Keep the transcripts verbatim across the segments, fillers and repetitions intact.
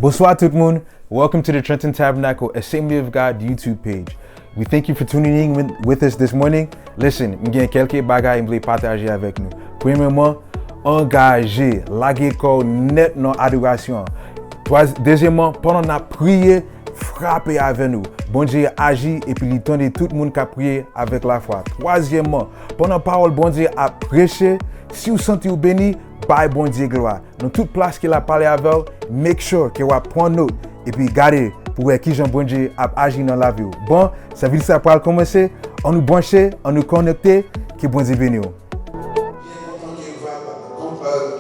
Bonswa tout moun. Welcome to the Trenton Tabernacle Assembly of God YouTube page. We thank you for tuning in with, with us this morning. Listen, m gen kèlke bagay m vle pataje avèk nou. Premyèman, angaje, lage kò w nèt nan adorasyon an. Twa-, dezyèmman, pandan n ap priye, frape avè nou. Bondye aji epi li tande tout moun k ap priye avèk lafwa. Twazyèmman, pandan pawòl Bondye ap preche, si w santi w beni, bay Bondye glwa. Nan tout plas ke l ap pale avè w, make sure ke w ap pran not epi gade pou wè kijan Bondye ap aji nan lavi w. Bon, sèvis la pral kòmanse, ann nou branche, ann nou konekte, ke Bondye beni w. Byen kontan ke w va,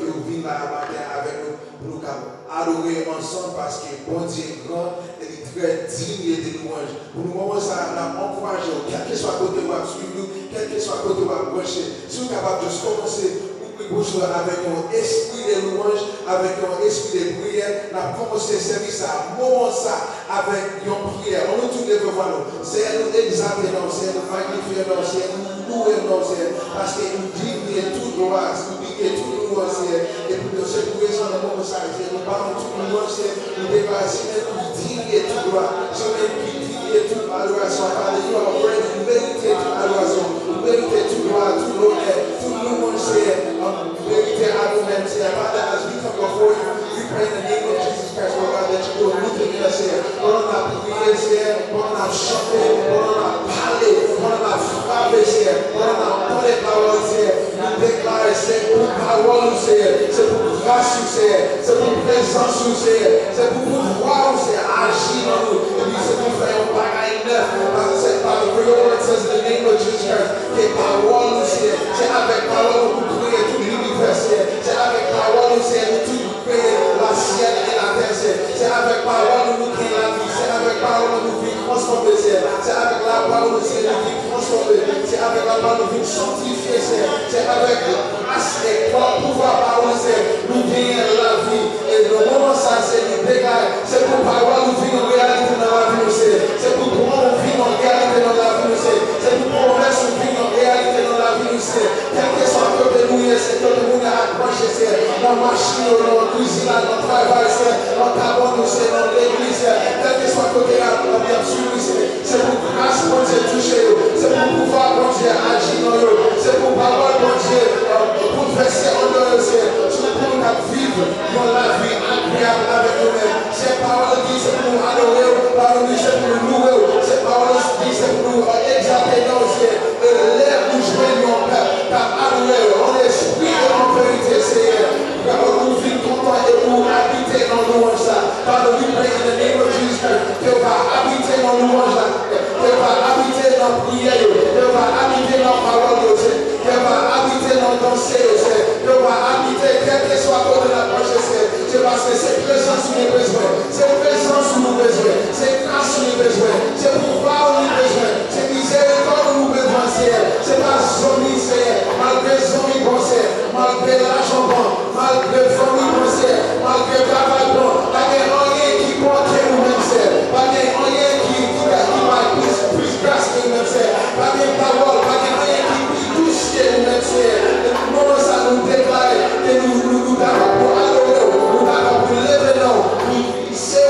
ke w vin la maten avèk nou pou nou ka adore ansanm paske Bondye gran e li trè digne de louanj. Pou nou moman sa a, n ap ankouraje w, kèlkeswa kote w ap swiv nou, kèlkeswa kote w ap branche, si w kapab jis kòmanse ouvri bouch ou avèk yon espri de louanj, avèk yon espri de priyè, n ap kòmanse sèvis sa a, moman sa a, avèk yon priyè. Ann nou tout leve vwa nou. Seyè, nou egzalte non w, Seyè, nou magnifye non w, Seyè, nou louwe non w, Seyè, paske ou digne de tout glwa, ou digne de tout louanj, Seyè. E pou nou, se pou rezon nan moman sa a, Seyè, nou ba w tout louanj, Seyè, nou deklare se menm ki digne de tout glwa, se menm ki digne de tout adorasyon. Father, you are worthy, ou merite tout adorasyon, ou merite tout glwa, tout lonè, tout louanj, Seyè. Ou merite a nou menm, Seyè. Father, as we come before you, we pray in the name of Jesus Christ, Lord God, that you will move in us, Seyè. Pandan n ap priye, Seyè, pandan n ap chante, pandan n ap pale, pandan n ap frape, Seyè, pandan n ap tande pawòl, Seyè, nou deklare, Seyè, pou pawòl ou, Seyè, se pou gras ou, Seyè, se pou prezans ou, Seyè, se pou pouvwa ou, Seyè, aji nan nou, epi se pou fè yon bagay nèf, paske se pa, for your word says in the name of Jesus Christ, ke pawòl ou, Seyè, se avèk pawòl ou pou kreye tout linivè, Seyè, se avèk pawòl ou, Seyè, nou tout kreye lasyèl e latè, Seyè. Se avèk pawòl ou nou gen lavi. Se avèk pawòl ou nou vin transfòme, Seyè. Se avèk lapawòl ou, Seyè, nou vin transfòme. Se avèk lapawòl nou vin sanktifye, Seyè. Se avèk gras e pouvwa pawòl, Seyè, nou genyen lavi. E nan moman sa, Seyè, nou deklare, se pou pawòl ou vin yon reyalite nan lavi nou, Seyè. Se pou plan ou vin yon reyalite nan lavi nou, Seyè. Se pou pwomès ou vin yon reyalite nan lavi nou, Seyè. Kèlkeswa kote nou ye, Seyè, kote moun yo ap branche, Seyè, nan machin yo, nan kwizin la, nan travay, Seyè, nan kabann yo, Seyè, nan legliz, Seyè, kèlkeswa kote y ap, y ap swiv ou, Seyè, se pou gras Bondye touche yo, se pou pouvwa Bondye aji nan yo, se pou pawòl Bondye, euh, boulvèse anndan yo, Seyè, se pou nou k ap viv yon lavi agreyab avèk ou menm. Se pawòl ou di se pou nou adore w, pawòl ou di se pou nou louwe w, se pawòl ou di se pou nou, euh, egzalte non w, Seyè. E lè ou jwenn yon pèp k ap adore w an lespri e an verite, Seyè, pawòl ou vin kontan e pou w abite nan louanj sa. Father, we pray in the name of Jesus Christ, ke w va abite nan louanj la, ke w va abite nan priyè yo, ke w va abite nan pawòl yo, Seyè. Ke w va abite nan panse yo, Seyè. Ke w va abite kèlkeswa kote n ap mache, Seyè. Se paske se prezans ou nou bezwen. Se prezans ou nou bezwen. Se gras ou nou bezwen. Se pouvwa ou nou bezwen. Se mizerikòd ou nou bezwen, Seyè. Se pa zanmi, Seyè. Malgre zanmi bon, Seyè. Malgre lajan bon. Malgre fanmi bon, Seyè, malgre travay bon, pa gen anyen ki bon ke ou menm, Seyè. Pa gen anyen ki, ki, ki bay plis, plis gras ke ou menm, Seyè. Pa gen pawòl, pa gen anyen ki pi dous ke ou menm, Seyè. E nan moman sa, nou deklare ke nou, nou, nou dakò pou adore w, nou dakò pou leve non w, pou se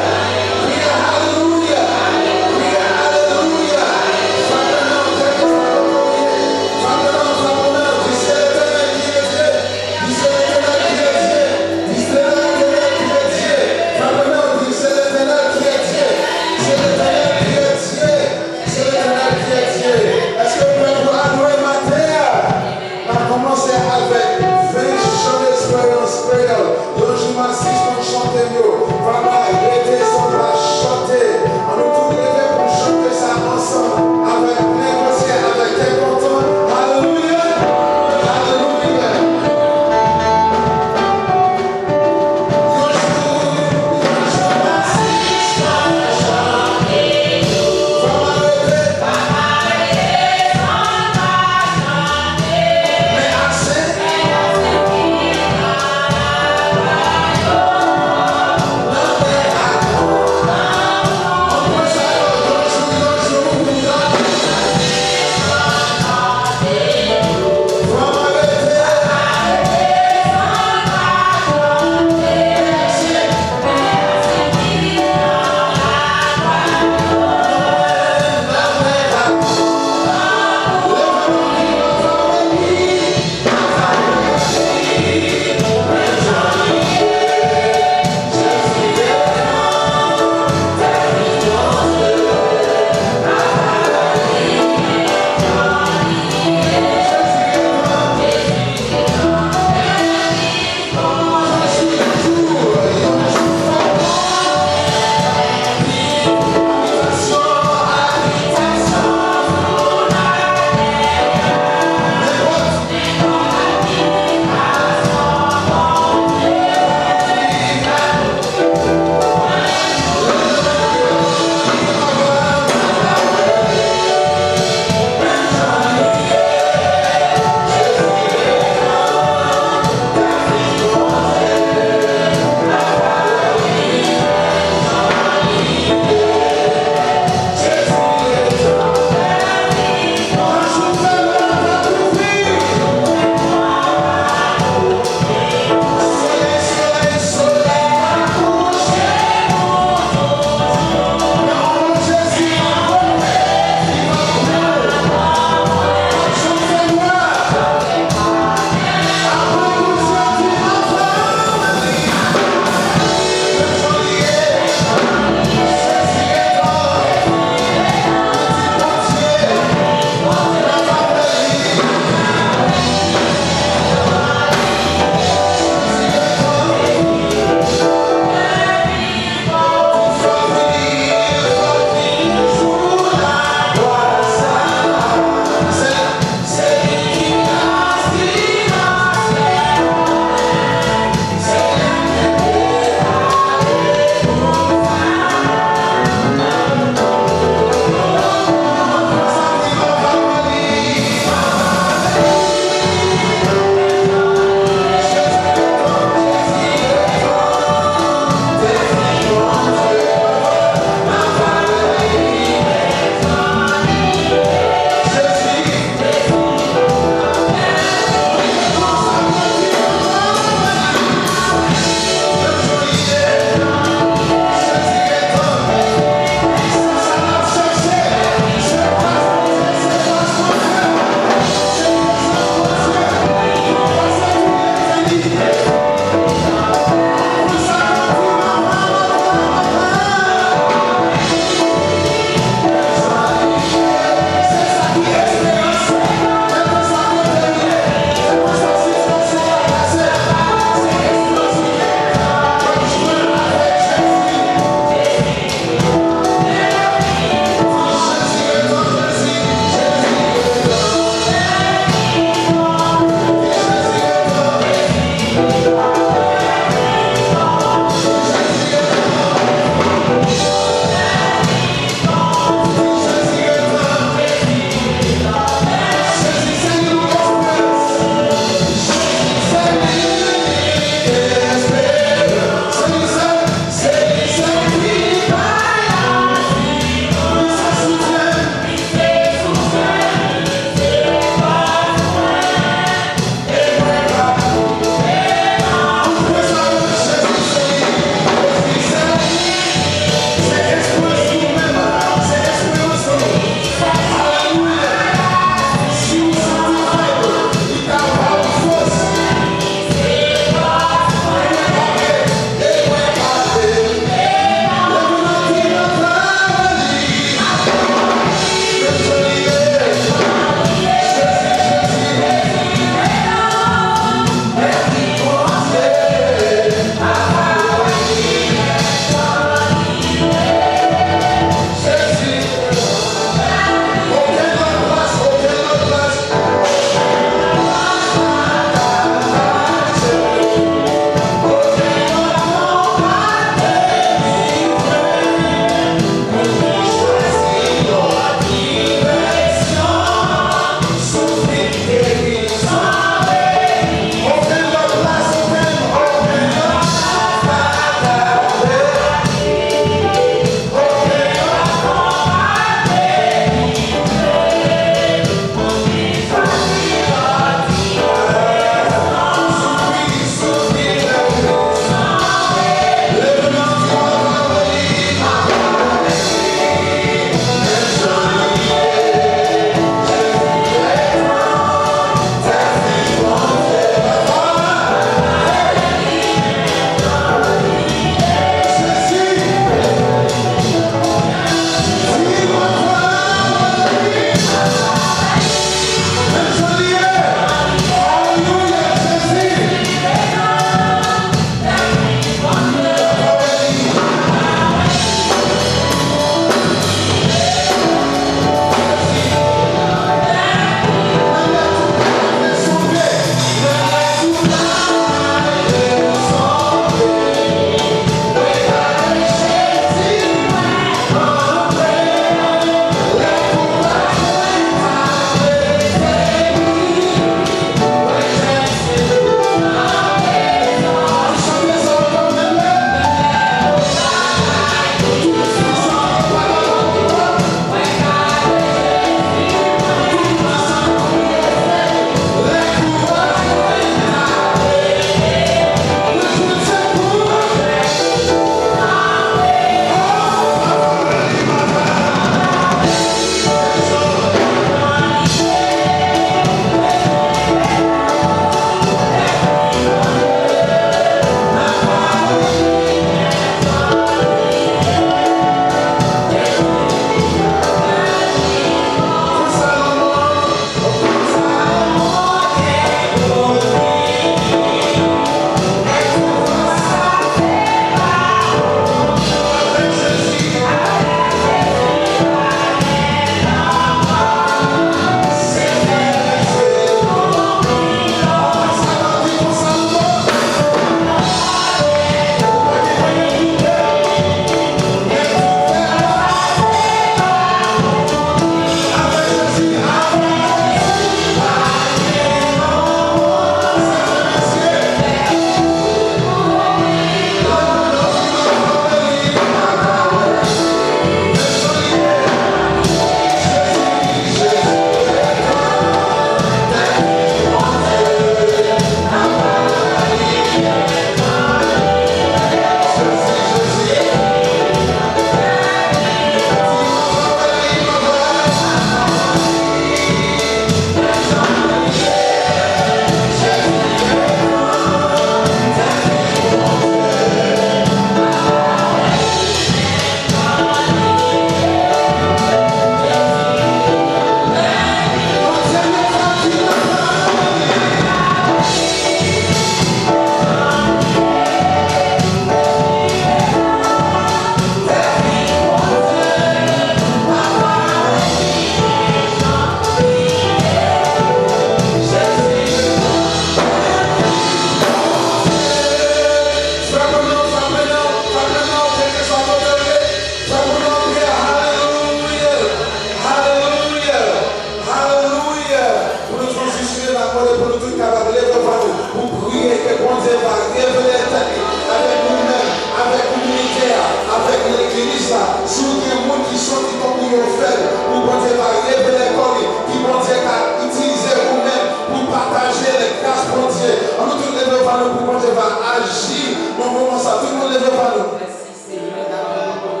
Pou Bondye va aji nan moman sa, tout moun leve pa nou. Mèsi, Senyè, dapre yon bon.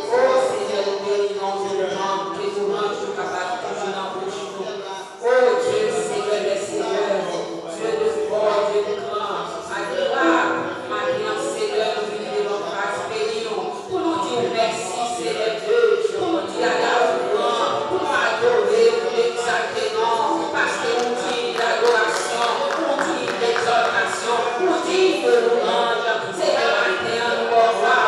O Senyè, nou beni non w toultan, ke louwanj nou kapab toujou nan bouch nou. O Dye, Senyè dè senyè, Dye de fò, Dye de gran, admirab, maten an, Senyè, nou vini devan w gras beni w, pou nou di w mèsi, Senyè Dye, pou nou di ale a ou gran, pou nou adore w, pou nou egzalte non w, paske ou diy dadorasyon, ou diy degzòtasyon, ou diy de louwanj. Senyè, maten an, nou ba w glwa,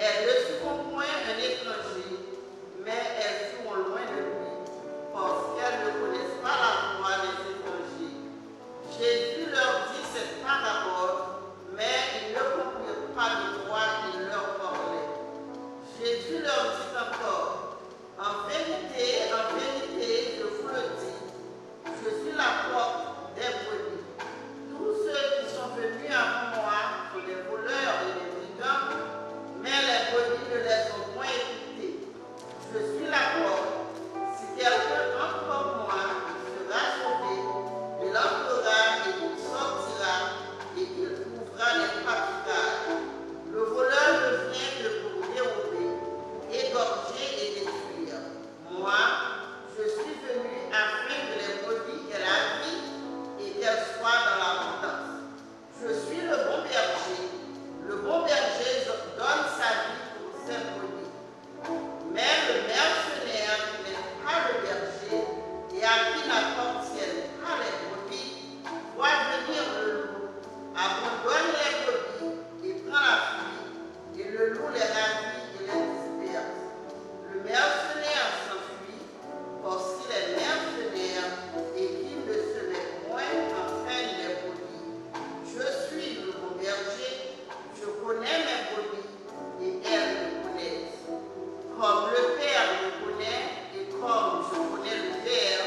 Elles ne suivront point un étranger, mais elles fuiront loin de lui, parce qu'elles ne connaissent pas la voie des étrangers. Jésus leur dit cette parabole, mais ils ne comprirent pas de quoi il leur parlait. Jésus leur dit encore, En vérité, en vérité, je vous le dis, je suis la porte des brebis. Tous ceux qui sont venus avant moi sont des voleurs et des brigands, mais les brebis ne les ont point écoutés. Je suis la porte. Si quelqu'un entre comme moi, il sera sauvé, il entrera et il sortira, et il trouvera le pâturage. Le voleur ne vient que pour dérober, égorger et détruire. Moi, je suis venu afin que les brebis aient la vie et qu'elle soit dans l'abondance. Je suis le bon berger. Le bon berger donne sa vie pour ses brebis. Mais le mercenaire qui n'est pas le berger et à qui n'appartiennent pas les brebis, voit venir le loup, abandonne les brebis et prend la fuite, et le loup les ravit et les disperse. Le mercenaire s'enfuit parce qu'il est mercenaire et qu'il ne se met point en peine des brebis. Je suis le bon berger, je connais mes brebis et elles me connaissent. Comme le Père me connaît et comme je connais le Père,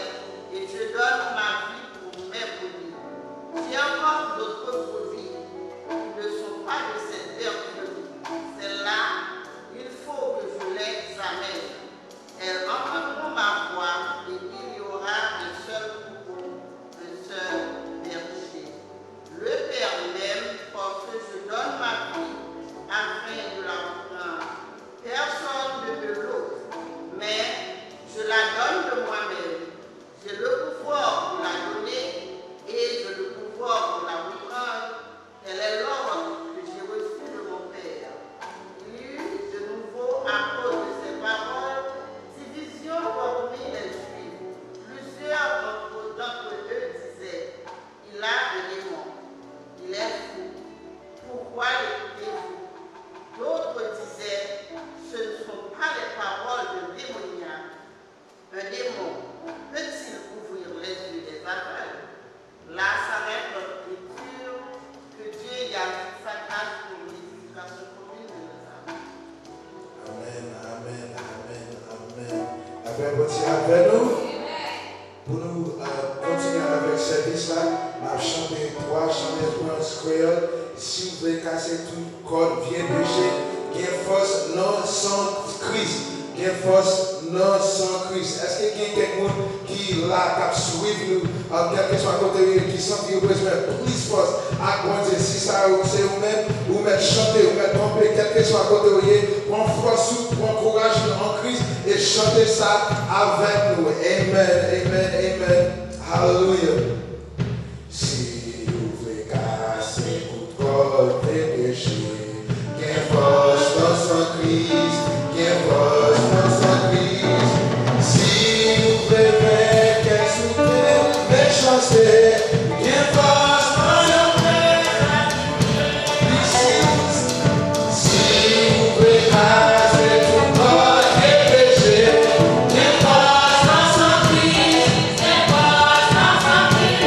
et je donne ma vie pour mes brebis. J'ai encore d'autres brebis qui ne sont pas de cette bergerie. Celles-là, il faut que je les amène. Elles entendront ma voix et il y aura un seul troupeau, un seul berger. Le Père m'aime parce que je donne ma vie afin de la reprendre. Personne ne me l'ôte, mais je la donne de moi-même. J'ai le pouvoir de la donner et j'ai le pouvoir de la reprendre. Tel est l'ordre que j'ai reçu de mon Père. Il y eut de nouveau, à cause de ces paroles, division parmi les Juifs. Plusieurs d'entre, d'entre eux disaient, Il a un démon, il est fou, pourquoi l'écoutez-vous ? D'autres disaient, Ce ne sont pas les paroles d'un démoniaque. Un démon peut-il ouvrir les yeux des aveugles ? Là s'arrête notre lecture. Que Dieu y ajoute sa grâce pour l'édification commune de nos âmes. Amèn, amèn, amèn, amèn. Lapè Bondye avè nou. Pou nou, euh, kontinye avèk sèvis la, n ap chante twa chan delivrans kreyòl. Si w vle kase tout kòd vye peche, gen fòs nan san Kris. Gen fòs nan san Kris. Èske gen kèk moun ki la, k ap swiv nou, euh, kèlkeswa kote w ye, ki santi yo bezwen plis fòs ak Bondye? Si sa se ou menm, ou mèt chante, ou mèt kanpe, kèlkeswa kote w ye, pran fòs ou, pran kouraj ou an Kris, e chante sa avèk nou. Amen, amen, amen. Hallelujah. Si ou vle kase tout kòd peche, gen fòs nan san Kris, gen fòs nan san Kris. Si ou vle venk kèk soutè mechanste, gen fòs nan san Kris. Si ou vle kraze tout kòd peche, gen fòs nan san Kris, gen fòs nan san Kris.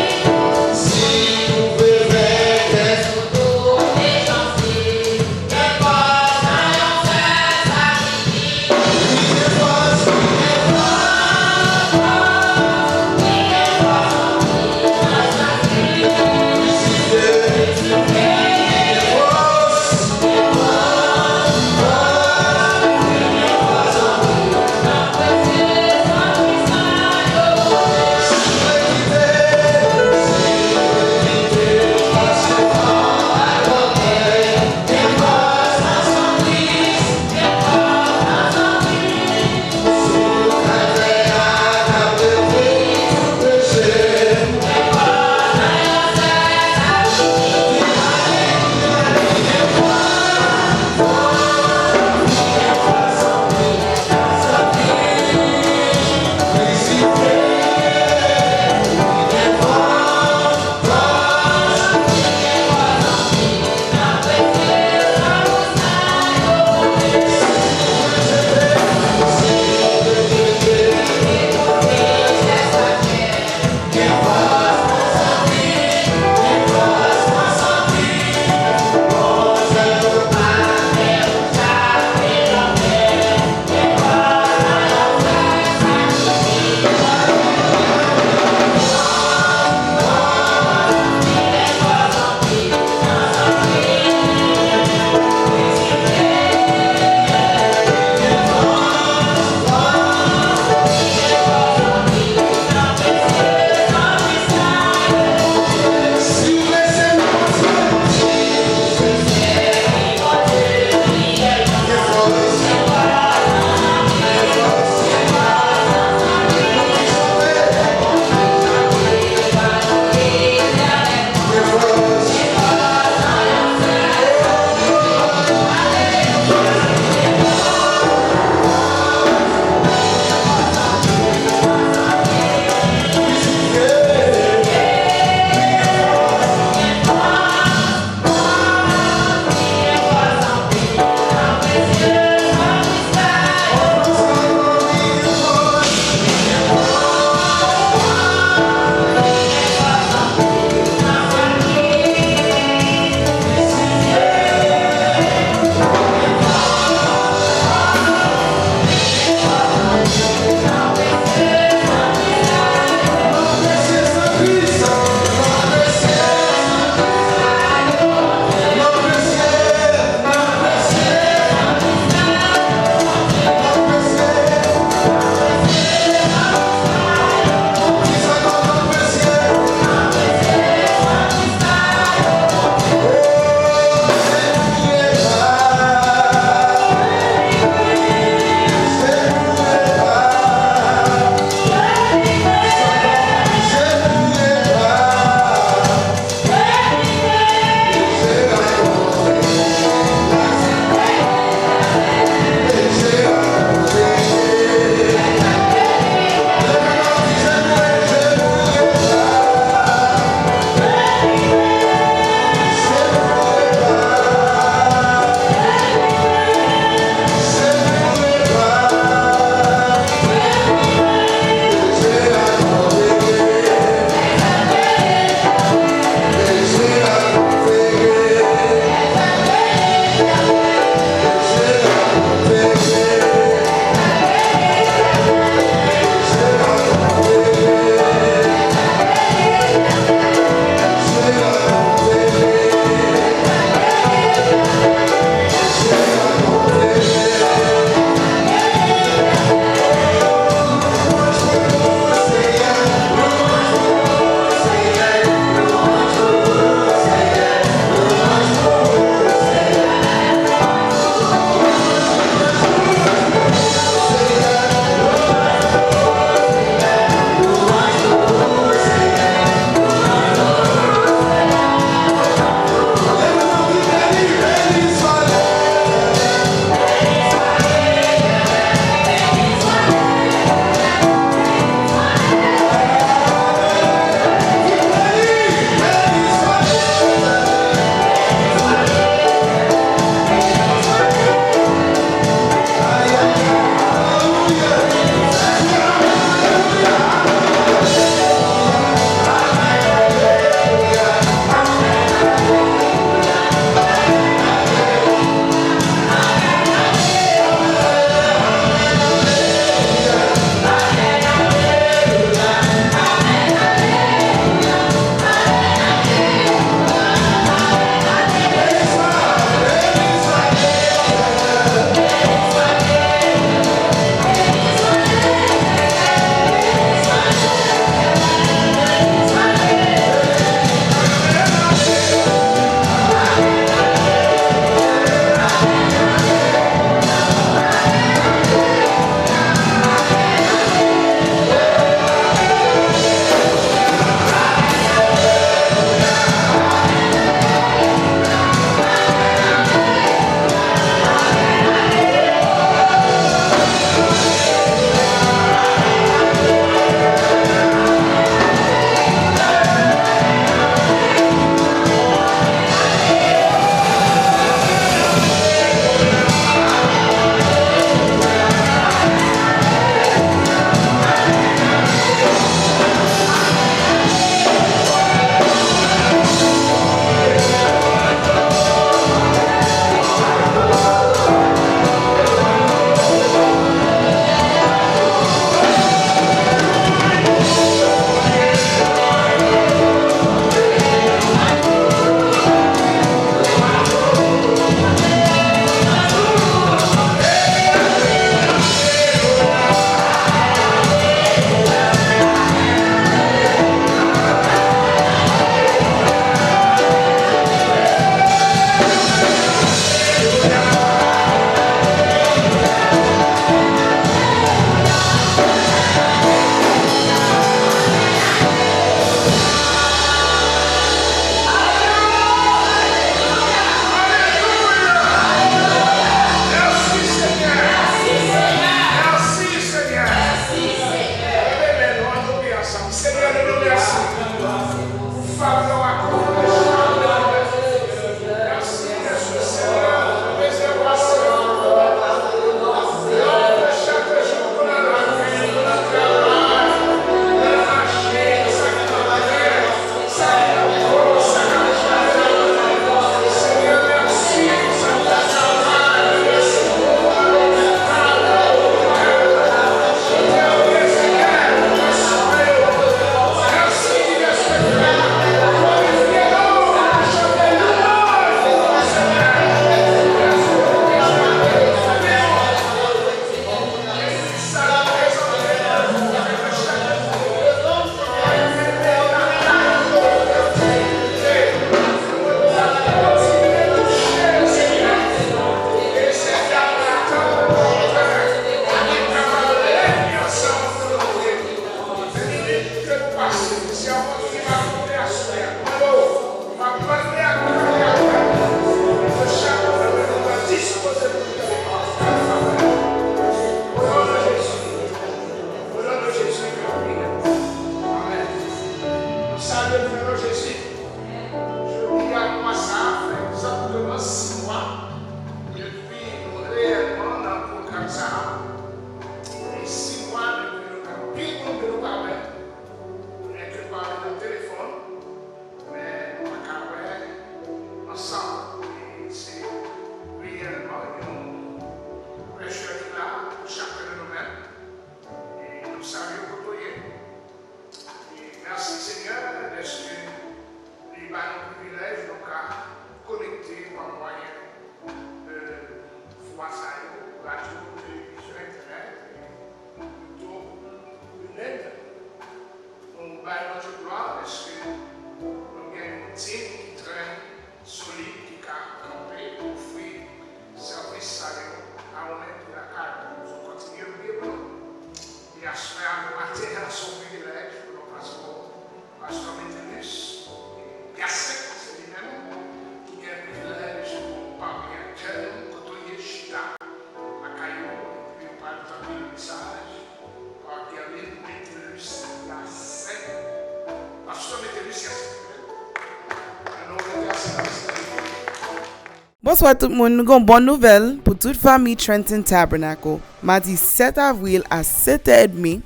Bonswa tout moun, nou gen yon bon nouvèl pou tout fanmi Trenton Tabernacle. Madi sèt avril a sèt è edmi,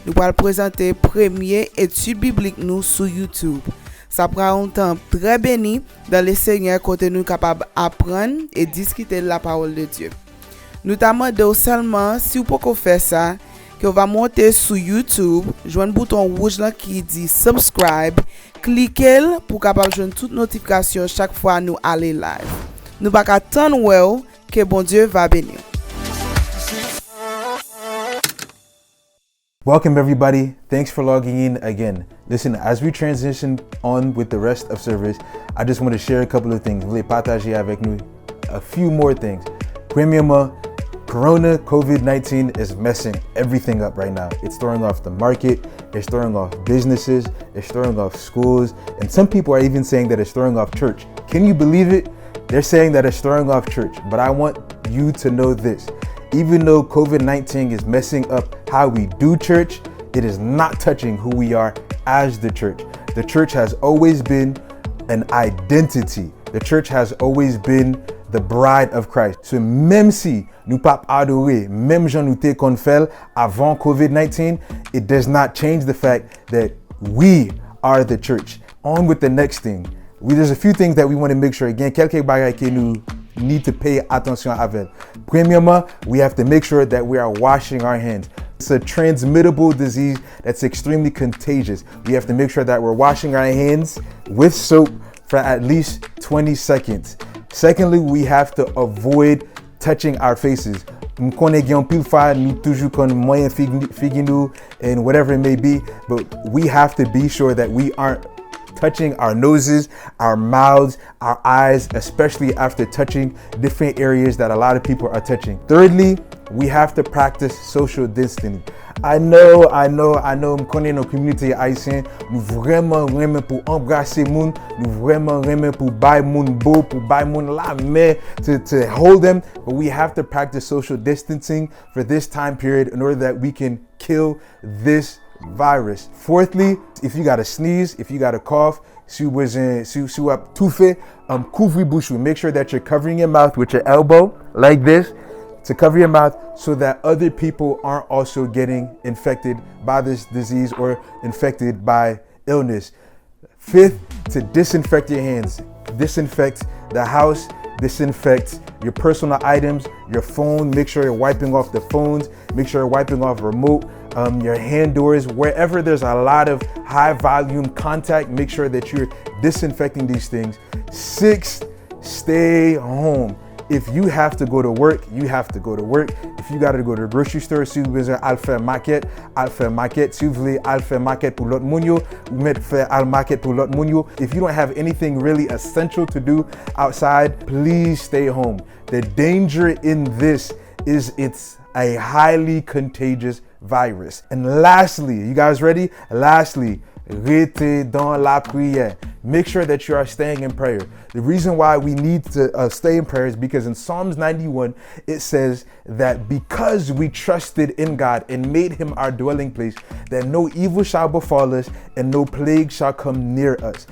nou pral prezante premye etid biblik nou sou YouTube. Sa pral yon tan trè beni dan Lesenyè kote nou kapab aprann e diskite lapawòl de Dye. Nou ta mande w sèlman, si w poko fè sa, ke w va monte sou YouTube, jwenn bouton wouj lan ki di subscribe, klike l pou w kapab jwenn tout notifikasyon chak fwa nou ale live. Nou pa ka tann wè w, ke Bondye va beni w. Welcome, everybody. Thanks for logging in again. Listen, as we transition on with the rest of service, I just want to share a couple of things. Vle pataje avèk nou a few more things. Premyèman, Corona COVID nineteen is messing everything up right now. It's throwing off the market, it's throwing off businesses, it's throwing off schools, and some people are even saying that it's throwing off church. Can you believe it? They're saying that it's throwing off church, but I want you to know this. Even though COVID nineteen is messing up how we do church, it is not touching who we are as the church. The church has always been an identity. The church has always been the bride of Christ. So menm si nou p ap adore menm jan nou te konn fè l avan COVID nineteen, it does not change the fact that we are the church. On with the next thing. We, there's a few things that we want to make sure. Gen kèlke bagay ke nou need to pay attention avè l. Premyèman, we have to make sure that we are washing our hands. It's a transmittable disease that's extremely contagious. We have to make sure that we're washing our hands with soap for at least twenty seconds. Secondly, we have to avoid touching our faces. M konnen gen anpil fwa nou toujou konn manyen figi nou and whatever it may be, but we have to be sure that we aren't touching our noses, our mouths, our eyes, especially after touching different areas that a lot of people are touching. Thirdly, we have to practice social distancing. I know, I know, I know, m konnen nan kominote ayisyen, nou vrèman renmen pou anbrase moun, nou vrèman renmen pou bay moun bo, pou bay moun lamen, to, to hold them, but we have to practice social distancing for this time period in order that we can kill this virus. Fourthly, if you got a sneeze, if you got a cough, si w bezwen, si, si w ap toufe, um, kouvri bouch ou. Make sure that you're covering your mouth with your elbow, like this, to cover your mouth so that other people aren't also getting infected by this disease or infected by illness. Fifth, to disinfect your hands. Disinfect the house, disinfect your personal items, your phone. Make sure you're wiping off the phones, make sure you're wiping off remote, um, your hand doors, wherever there's a lot of high volume contact, make sure that you're disinfecting these things. Six, stay home. If you have to go to work, you have to go to work. If you gotta go to the grocery store, si w bezwen al fè makèt, al fè makèt. Si w vle al fè makèt pou lòt moun yo, ou mèt fè al makèt pou lòt moun yo. If you don't have anything really essential to do outside, please stay home. The danger in this is it's a highly contagious virus. And lastly, you guys ready? Lastly, rete dans la prière. Make sure that you are staying in prayer. The reason why we need to uh, stay in prayer is because in Psalms ninety-one, it says that because we trusted in God and made him our dwelling place, that no evil shall befall us and no plague shall come near us.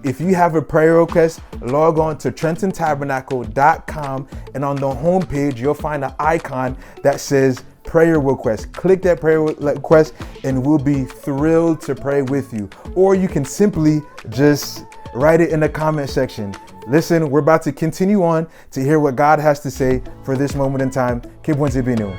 If you have a prayer request, log on to trenton tabernacle dot com, and on the homepage, you'll find an icon that says prayer request. Click that prayer request, and we'll be thrilled to pray with you. Or you can simply just write it in the comment section. Listen, we're about to continue on to hear what God has to say for this moment in time. Ke Bondye beni w.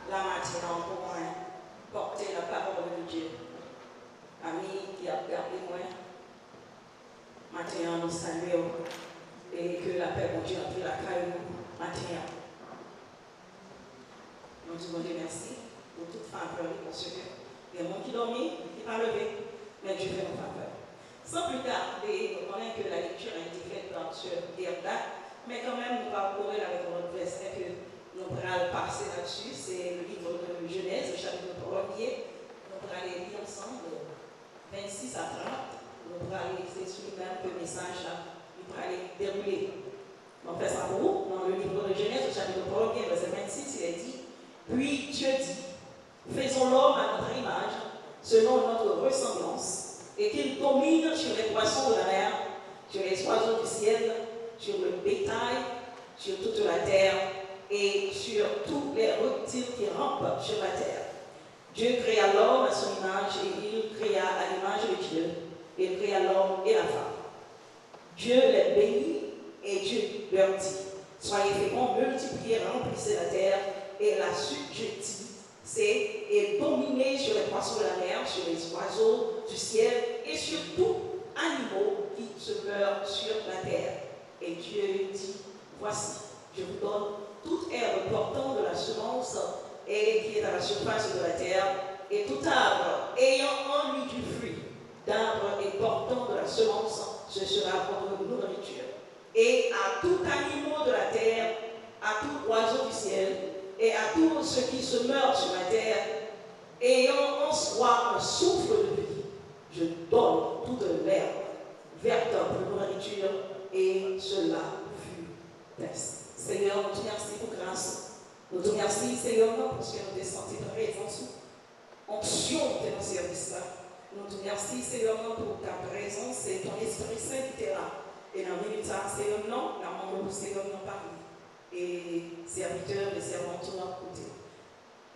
La maten an pou mwen pòte lapawòl de Dye. Ami ki ap gade mwen, maten an nou salye w e ke lapè Bondye antre lakay ou maten an. Nou di Bondye mèsi pou tout favè li paske gen moun ki dòmi, ki pa leve, men Dye fè nou favè. Sans plus tarder, nou konnen ke la lecture a été faite par sœur Gerda, men kanmenm nou pral korele avèk yon lòt vèsè ke nou pral pase la dsi, se le livre de Genèse, chapitre premier. Nou prale li ansanm, vennsis a trant. Nou prale, se sou li menm ke mesaj la li prale dewoule. Mwen fè sa pou ou. Dans le livre de Genèse, au chapitre premier, verset vingt-six, il est dit, Puis Dieu dit, Faisons l'homme à notre image, selon notre ressemblance, et qu'il domine sur les poissons de la mer, sur les oiseaux du ciel, sur le bétail, sur toute la terre et sur tous les reptiles qui rampent sur la terre. Dieu créa l'homme à son image, et il créa à l'image de Dieu, il créa l'homme et la femme. Dieu les bénit et Dieu leur dit, Soyez féconds, multipliez, remplissez la terre et l'assujettissez et dominez sur les poissons de la mer, sur les oiseaux du ciel et sur tout animal qui se meurt sur la terre. Et Dieu dit, Voici, je vous donne toute herbe portant de la semence et qui est à la surface de la terre, et tout arbre ayant en lui du fruit d'arbre et portant de la semence, ce sera votre nourriture. Et à tout animal de la terre, à tout oiseau du ciel, et à tout ce qui se meurt sur la terre, ayant en soi un souffle de vie, je donne toute l'herbe verte pour nourriture, et cela fut ainsi. Senyè, nou di w mèsi pou gras ou. Nou di w mèsi, Senyè, non, paske nou te santi prezans ou. Onksyon te nan sèvis la. Nou di w mèsi, Senyè, non, pou ta prezans, se ton Espri Sen ki te la. E nan minit sa, Senyè, non, n ap mande w pou Senyè, non, pale. E sèvitè e sèvant ou ap koute.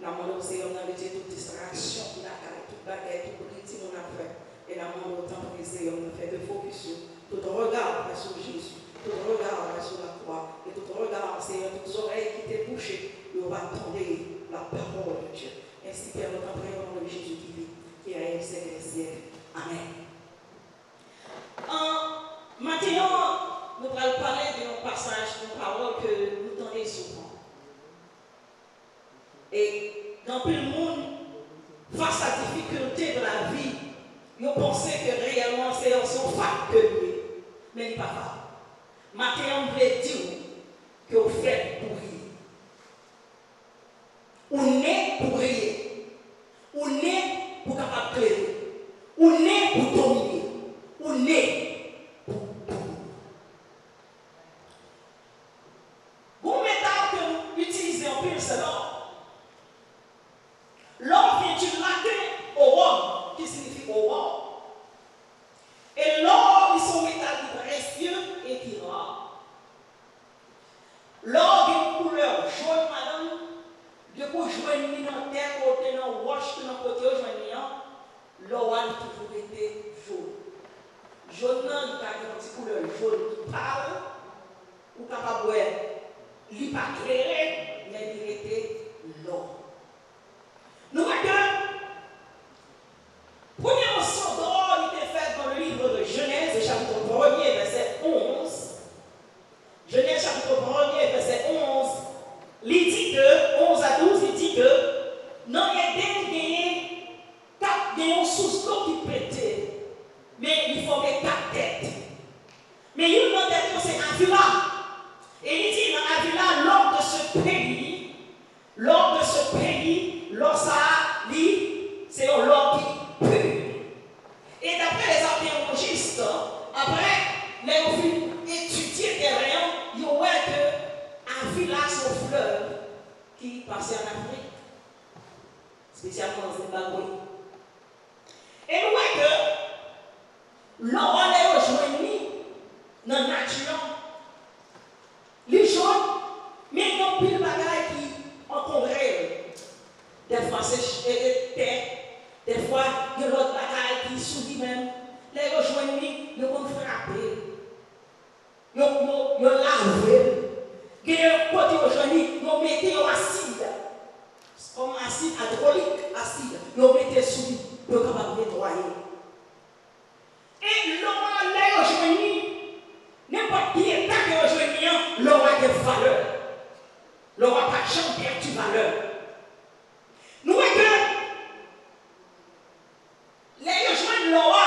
N ap mande w, Senyè, non, retire tout distraksyon ki lakay, tout bagay, tout bri timoun ap fè. E n ap mande w, tanpri, Senyè, non, fè ke fokis yo, tout rega yo fè sou Jezi, tout rega yo fè sou lakwa, e tout rega, Senyè, tout zòrèy ki te bouche, yo va tande la parole de Dieu. Ensi, Pè, nou tanpri, o non de Jezi ki viv, ki règne siècle des siècles. Amèn. An, maten an, nou pral pale de yon pasaj, yon pawòl ke nou tande souvan. E gen anpil moun, fas a difikilte de la vi, yo panse ke reyèlman se yon, se yon fak ke nou ye. Men li pa fak. Maten an, m vle di w ke w fèt pou riye. Ou ne pou riye. Ou ne pou kapab klere. Ou ne pou domine. Ou ne pou domine. Gon metòd ke nou itilize anpil, se lò. L'or vient du latin aurum, qui signifie aurore. E lò, li se yon metal ki presye e ki ra. Lò gen yon koulè jòn ladan l, depi w jwenn li nan tè kote, nan wòch, nan kote yo jwenn li an, lò a li toujou rete jòn. Jòn nan, li ka gen yon ti koulè jòn ki pal, ou kapab wè li pa klere, men li rete lò. Nou wè ke premye mansyon dò, li te fèt dans le livre de Genèse, chapitre premier, verset onze. Genèse, chapitre premier, verset onze, li di ke, onze à douze, li di ke nan Eden genyen kat, gen yon sous dlo ki pete, men li fòme kat tèt. Men youn nan tèt yo se Avila. E li di nan Avila, l'or de ce pays, l'or de ce pays, lò sa a, li, se yon lò ki pi. E daprè les archéologistes, apre lè yo fin etidye tèren an, yo wè ke Avila se yon flèv ki pase ann Afrik, espesyalman Zimbabwe. E nou wè ke lò a, lè yo jwenn li nan nati an, li jòn, men gen anpil bagay ki ankonbre l. Dèfwa se ch-, e, e, tè, dèfwa gen lòt bagay ki sou li menm. Lè yo jwenn li, yo konn frape l. Yo, yo, yo lave l. Gen kote yo jwenn li, yo mete yon asid, kòm asid atwolik, asid, yo mete sou li, pou yo kapab netwaye l. E lò a, lè yo jwenn li, nenpòt ki eta ke yo jwenn li an, lò a gen valè. Lò a pa janm pèdi valè. Nou wè ke lè yo jwenn lò a,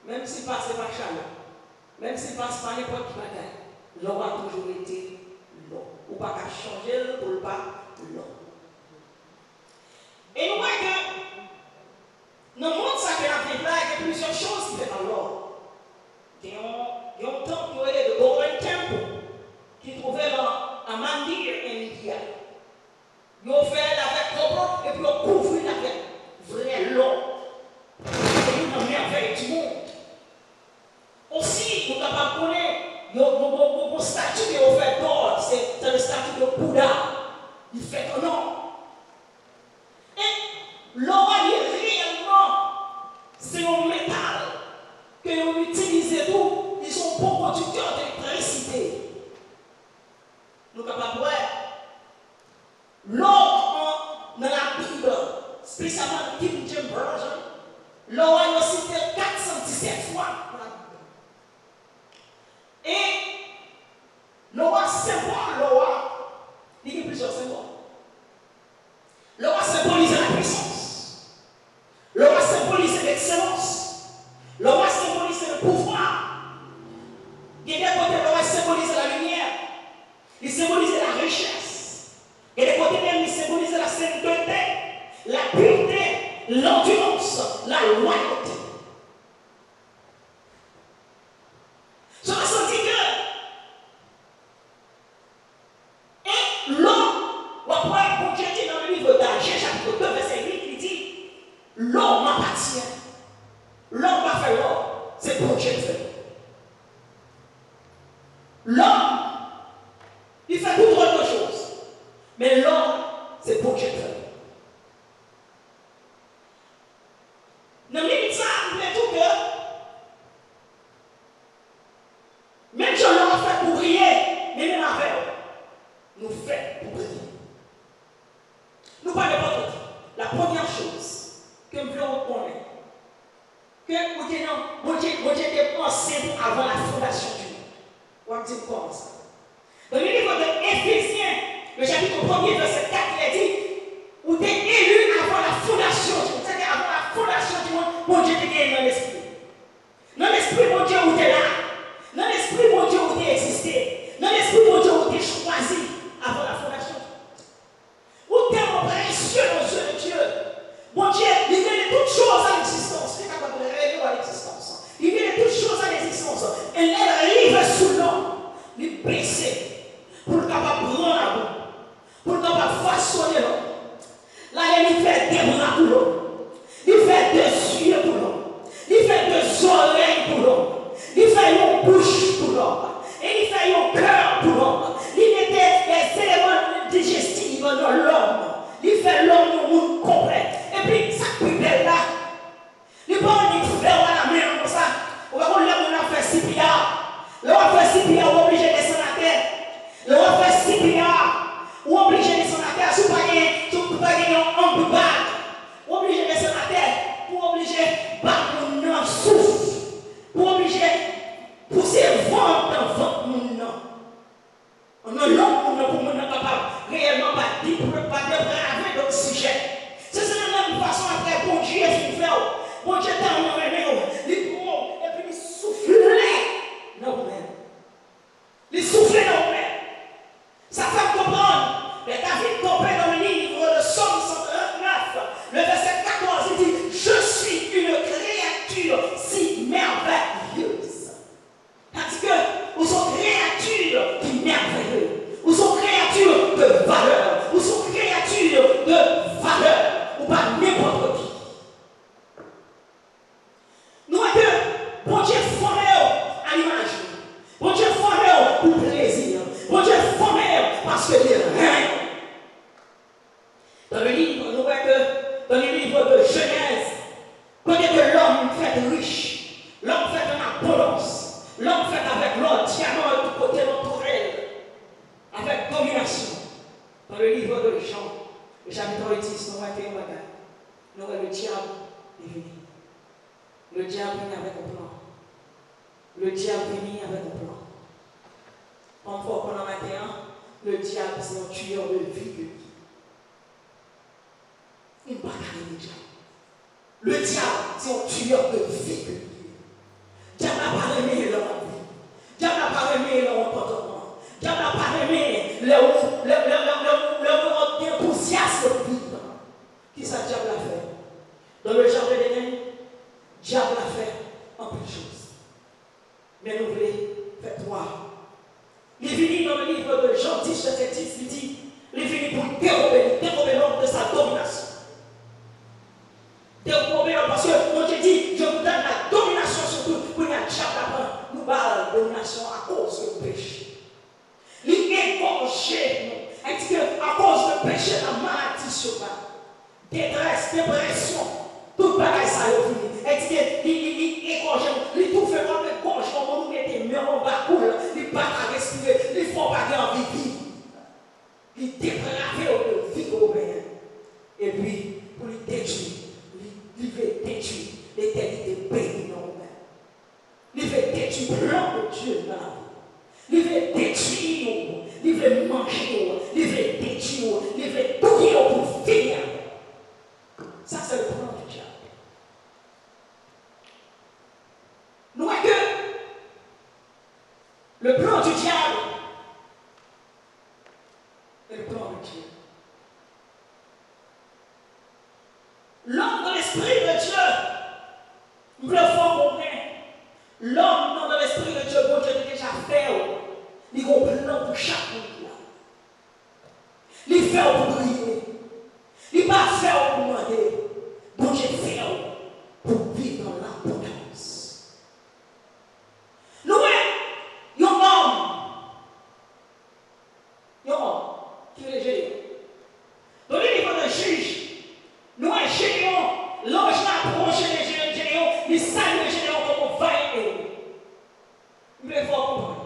Menm si l pase pa chalè, menm si l pase pa nenpòt ki bagay, lò a toujou rete lò. Ou pa ka chanje l pou l pa lò. E nou wè ke nan mond sa ke n ap viv la, gen plizyè choz ki fèt an lò. Gen yon, gen yon tanp yo rele The Golden Temple, ki twouve nan Amandir, India. Yo fè l avèk kòbò epi yo kouvri l avèk vrè lò. Se youn nan mèvèy di mond. Osi, nou kapab konnen, yo, yo, yo, yo, yo stati ke yo fè dò, se, se le stati de Bouddha. Li fèt an lò. E lò a, li reyèlman, se yon metal ke yo itilize tou, li se yon bon kondiktè de elektrisite. Nou kapab wè, lò an, nan Labib, espesyalman nan King James Version, lò a yo site l kat san disèt fwa nan Labib. E lò a, senbòl lò a, li gen plizyè senbòl. Lò a senbolize lapwisans. Lò a senbolize lekselans. Lò a senbolize le pouvwa. Gen de kote lò a senbolize la limyè. Li senbolize la richès. Gen de kote menm li senbolize la sentete, la pirte, landirans, la lwayote. Sa vle di ke E lò w ap wè Bondye di nan liv Danje chapit de vèsè uit, li di, lò m apatyen. Lòm pa fè lò, se Bondye k fè l. Lòm, li fè tout autre chose. Men lò, se Bondye k fè l. Nan minit sa a, m vle di w ke menm jan lò a fèt pou briye, men menm avè w, nou fèt pou briye. Nou pa nenpòt ki. La premyè choz ke m vle w konnen, ke ou te nan, Bondye, Bondye te panse w avan la fondasyon di mond. W ap di m kòman sa? Dans le livre de Éphésiens, le chapitre premier, verset quatre, il est dit, ou te eli avan la fondasyon di mond. Sètadi avan la fondasyon di mond, Bondye te genyen nan lespri w. Nan lespri Bondye ou te la. Nan lespri Bondye ou te egziste. Nan lespri Bondye ou te chwazi avan la fondasyon di mond. Ou tèlman presye aux yeux de Dieu. Bondye, li rele tout choz a legzistans. Li kapab rele w a legzistans. Li rele tout choz a legzistans. E lè l rive sou lòm, li bese pou l kapab pran labou, pou l kapab fasone lòm. L ale, li fè de bra pou lòm. Li fè de zye pou lòm. Li fè de zòrèy pou lòm. Li fè yon bouch pou lòm. E li fè yon kè pou lòm. Li mete les éléments digestifs nan lòm. Li fè lòm yon moun konplè. Epi, sa k pi bèl la, li pa annik fè w alamen an konsa. Ou pa konn lè moun ap fè C P R. Lè w ap fè C P R, ou oblije desann atè. Lè w ap fè C P R, ou oblije desann atè. Si w pa gen, si w pa gen yon hand bag, ou oblije desann atè pou w oblije ba moun nan souf, pou w oblije pouse van nan vant moun nan, nan long moun nan, pou moun nan kapab reyèlman pa depra-, pa deprave doksijèn. Se, se nan menm fason apre Bondye fin fè w, Bondye tèlman renmen w, li pran w epi li soufle nan ou menm. Li soufle nan ou menm. Sa fè m konprann, lè David tonbe dans le livre de Psaume cent trente-neuf, le verset quatorze, il dit, je suis une créature si merveilleuse. Sa di ke ou se yon kreyati ki mèveye. Ou se yon kreyati de valè. Ou se yon kreyati de valè. Ou pa nenpòt ki. Nou wè ke Bondye fòme w a limaj li. Bondye fòme w pou plezi l. Bondye fòme w paske li renmen w. Dans le livre, nou wè ke dans le livre de Genèse, kote ke lòm fèt rich, lòm fèt an abondans, lòm fèt avèk lò, dyaman, tout kote l antoure l, avèk dominasyon. Dans le livre de Jean, le chapitre dix, nou wè ke yon bagay. Nou wè le dyab li vini. Le dyab vini avèk yon plan. Le dyab vini avèk yon plan. Kòm fò w konnen maten an, le dyab se yon tuyè de vi ke li ye. Ou pa ka renmen dyab. Le dyab se yon tuyè de vi ke li ye. choz. Men nou vle fè twa. Li vini nan le livre de Jean dix, verset dix, li di, li vini pou l derobe, li derobe lòm de sa dominasyon. Derobe lòm, paske Bondye di, je vous donne la domination sur tout. Kounye a dyab la pran, nou ba l dominasyon akoz de peche. Li egòje nou. Sa vle di ke akoz de peche la, maladi sou la, detrès, depresyon, tout bagay sa yo vini. Sa vle di ke li, li, li egòje nou. Li toufe kòm egòj, kòm moun mete men anba kou l, li pa ka respire, li fè w pa gen anvi viv. Li deprave w de vi ou genyen. Epi, pou li detwi, li, li vle detwi letènite beni nan ou menm. Li vle detwi plan de Dye nan lavi w. Li vle detwi w. Li vle manje w. Li vle detwi w. Li vle touye w pou fini avè w. Ça, c'est le plan du diable. Nou wè ke le plan du diable et le plan de Dieu. L'homme dans l'esprit de Dieu. M vle fè w konnen, l'homme dans l'esprit de Dieu, Bondye te deja fè w. Li gen yon plan pou chak moun ki la. Li fè w pou priye. Li pa fè w pou mande. Bondye fè w pou viv nan labondans. Nou wè yon òm, yon òm ki rele Jedeyon. Dans le livre de Juges, nou wè Jedeyon, lanj la apwoche de Je-, Jedeyon, li salye Jedeyon kòm yon vayan ewo. M vle fè w konprann.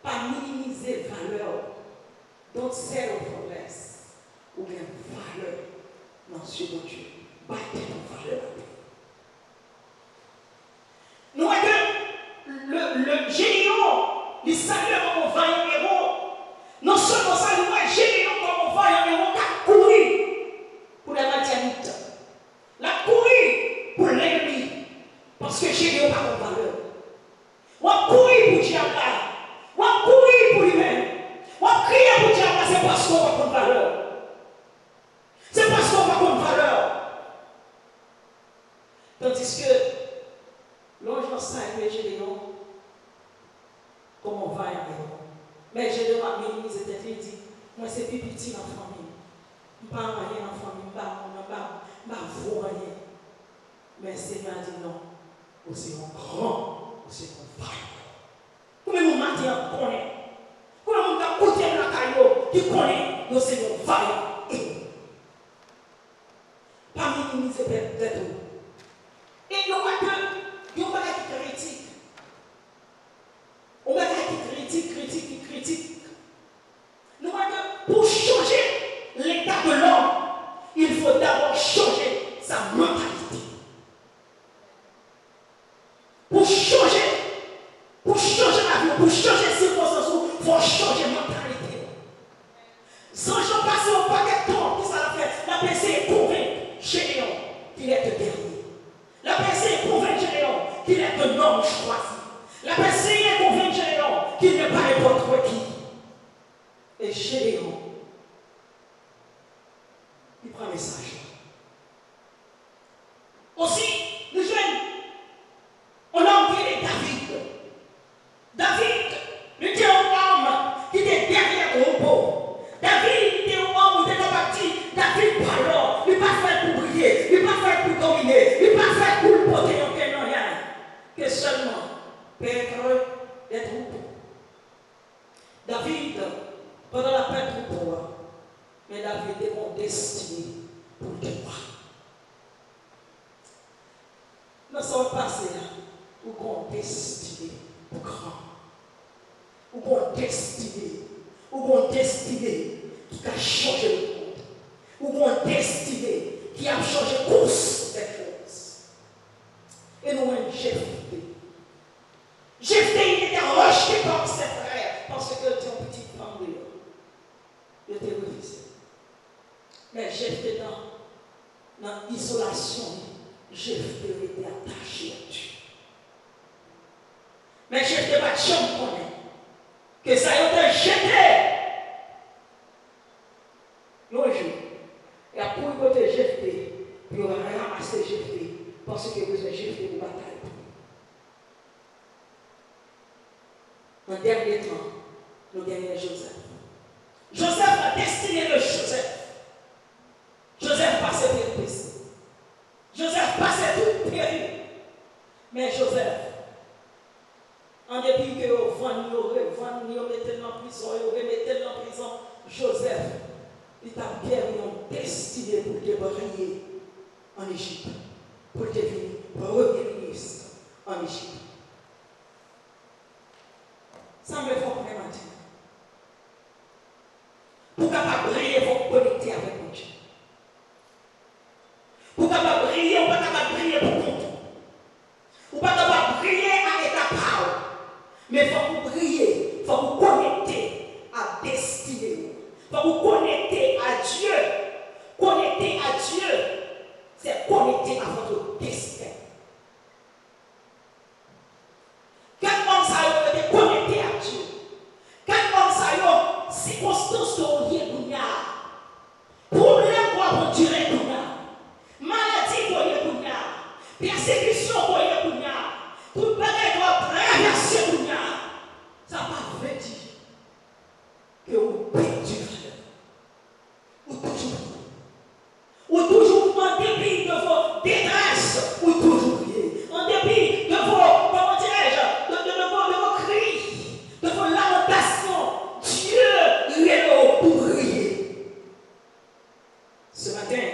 Pa minimize valè w. Don't settle for less. Ou gen valè nan zye Bondye. Bay tèt ou valè anpil. Nou wè ke le, le Jedeyon, li salye kòm yon vayan ewo. Non sèlman sa, nou wè Jedeyon kòm yon vayan ewo k ap kouri pou lè Madyanit. L ap kouri pou lènmi. Paske Jedeyon pa konn valè. W ap kouri pou dyab la. W ap kouri pou li menm. W ap kriye pou dyab la, se paske w pa konn valè w. Se paske w pa konn valè w. Tandiske, lè yon jan salye Jedeyon kòm yon vayan ewo. Men Jedeyon ap minimize tèt li, li di, mwen se pi piti nan fanmi m. M pa anyen nan fanmi m, m pa moun, m pa, m pa vo anyen. Men Senyè a di non, ou se yon gran, ou se yon vayan. Ou menm yon maten an konnen. Ou menm moun k ap koute m lakay yo ki konnen yo se yon vayan. Pa minimize tèt, tèt ou. E nou wè ke yon bagay ki kritik. Yon bagay ki kritik, kritik, ki kritik. Nou wè ke pou chanje l'état de l'homme, il faut d'abord changer sa mentalité. Pou chanje, pou chanje lavi w, pou chanje sikonstans ou, fò w chanje mantalite w. Zanj lan pase yon pakèt tan, kisa l ap fè? L ap eseye konvenk Jedeyon qu'il est le guerrier. L ap eseye konvenk Jedeyon qu'il est un homme choisi. L ap eseye konvenk Jedeyon qu'il n'est pas n'importe qui. E Jedeyon, li pran mesaj la. Osi, nou jwenn yon nonm ki rele David. David, li te yon nonm ki te dèyè twoupo. David, li te yon nonm ou te kapab di, David pa lò, li pa fèt pou briye, li pa fèt pou domine, li pa fèt pou l pote yon kenyanyan. Ke sèlman pètre des troupeaux. David, pandan l ap pèt twoupo a, men David te gen yon destine pou l te wa. Nan sa w ap pase a, ou gen yon destine pou gran. Ou gen yon destine, ou gen yon destine ki ka chanje lemonn. Ou gen yon destine ki ap chanje kous dè choz. E nou wè Jefte. Jefte, il était rejeté par ses frères parce que l te yon pitit fanm deyò. Yo te refize. Men Jefte nan, nan izolasyon li, Jefte rete atache a Dye. Men Jefte pa t janm konnen ke sa yo te jete yon jou, y ap kouri kote Jefte pou yo ranmase Jefte, paske yo bezwen Jefte pou batay. An dènye tan, nou genyen Jozèf. Jozèf, la destinée de Joseph. Jozèf pase peripesi. Jozèf pase tout peri. Men Jozèf, an depi ke yo vann, yo revann, yo mete l nan prizon, yo remete l nan prizon, Jozèf, li t ap geri yon destine pou l te briye ann Ejip, pou l te vin premye minis ann Ejip. Sa m vle fè w konnen maten an. Pou w kapab briye, fòk w konekte avèk Bondye. Pou w kapab briye, ou pa kapab briye pou kont ou. Ou pa kapab briye a eta pa w. Men fòk ou briye, fòk ou konekte a destine w. Fòk ou konekte a Dye. Konekte a Dye, se konekte a votre destin. Gad òm sa yo, yo te konekte ak Dye. Gad òm sa yo, sikonstans ke w ye kounye a, pwoblèm ke w ap andire kounye a, maladi ke w ye kounye a, pèsekisyon ke w ye kounye a, tout bagay ke w ap travèse kounye a, sa pa vle di ke ou pèdi valè. Ou toujou priye. Ou toujou, an depi de vos détresses, ou toujou priye. An depi de vos, comment dirais-je, de, de, de vos, de vos cris, de vos lamentations, Dye rele w pou priye. Ce matin,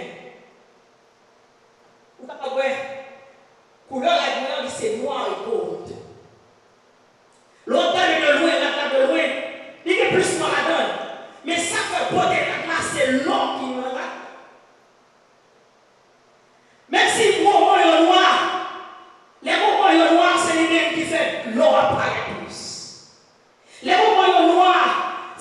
ou kapab wè koulè rad mwen an, li se noir et gold. Lè w ap gade de lwen, rad la de lwen, li gen plis nwa ladan l. Men sa k fè bote rad la, se lò ki nan rad la. Menm si moman yo nwa, lè moman yo nwa, se li menm ki fè lò a parèt plis. Lè moman yo nwa,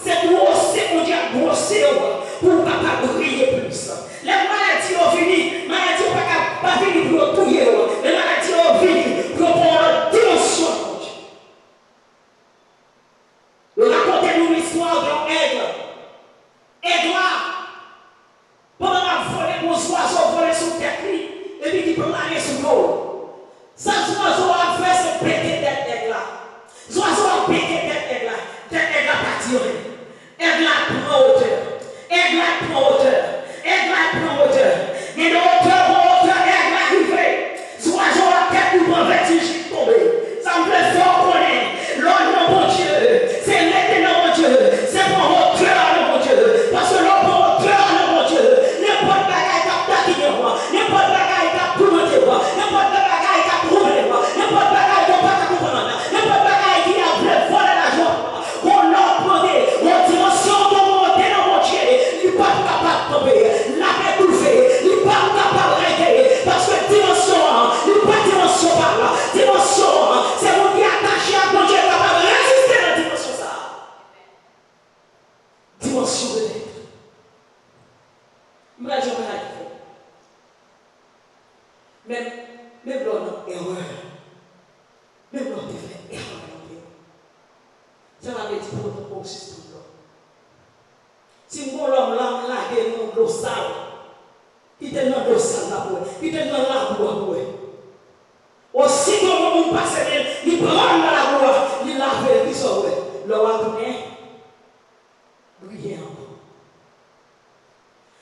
se gwose Bondye ap gwose w pou w kapab briye plis. Lè maladi yo vini, maladi yo pa ka, pa vini pou yo touye w, men maladi yo vini pou yo pran w nan dimansyon Bondye. Yo rakonte nou listwa de yon èg. Èg la, pandan l ap vole, gon zwazo vole sou tèt li, epi ki plane sou do l. Sa zwazo a ap fè, se beke tèt èg la. Zwazo a beke tèt èg la. Tèt èg la pa di anyen. Èg la pran wotè. Èg la pran wotè. Èg la pran wotè. Gen de wotè, bon wotè, èg la rive. Zwazo a tèt li pran vètij, li tonbe. Sa m vle fè w konnen, lè w nan Bondye, se rete nan Bondye, se pran wotè a nan Bondye. Paske lè w pran wotè a nan Bondye, nenpòt bagay k ap takinnen w, nenpòt bagay k ap toumante w, nenpòt bagay k ap twouble w, nenpòt bagay ke w pa ka konprann, nenpòt bagay ki ap vle vòlè lajan w, gon lè w ap mande, yon dimansyon ke w monte nan Bondye, li p ap kapab kanpe, l ap etoufe, li p ap kapab rete, paske dimansyon an, li pa dimansyon pa l, dimansyon an, se moun ki atache ak Bondye kapab reziste nan dimansyon sa a. Dimansyon de lèt. M pral di yon bagay ki fò. Menm, menm lè w nan erè, menm lè w te fè erè nan vi w, sa pa vle di pou otan ke w sispann lè w. Si m gon lòm la, m lage l nan dlo sal, kite l nan dlo sal la pou wè, kite l nan labou a pou wè. Osito yon moun pase men l, li pran l nan labou a, li lave l, kisa w wè? Lè w a tounen, briye ankò.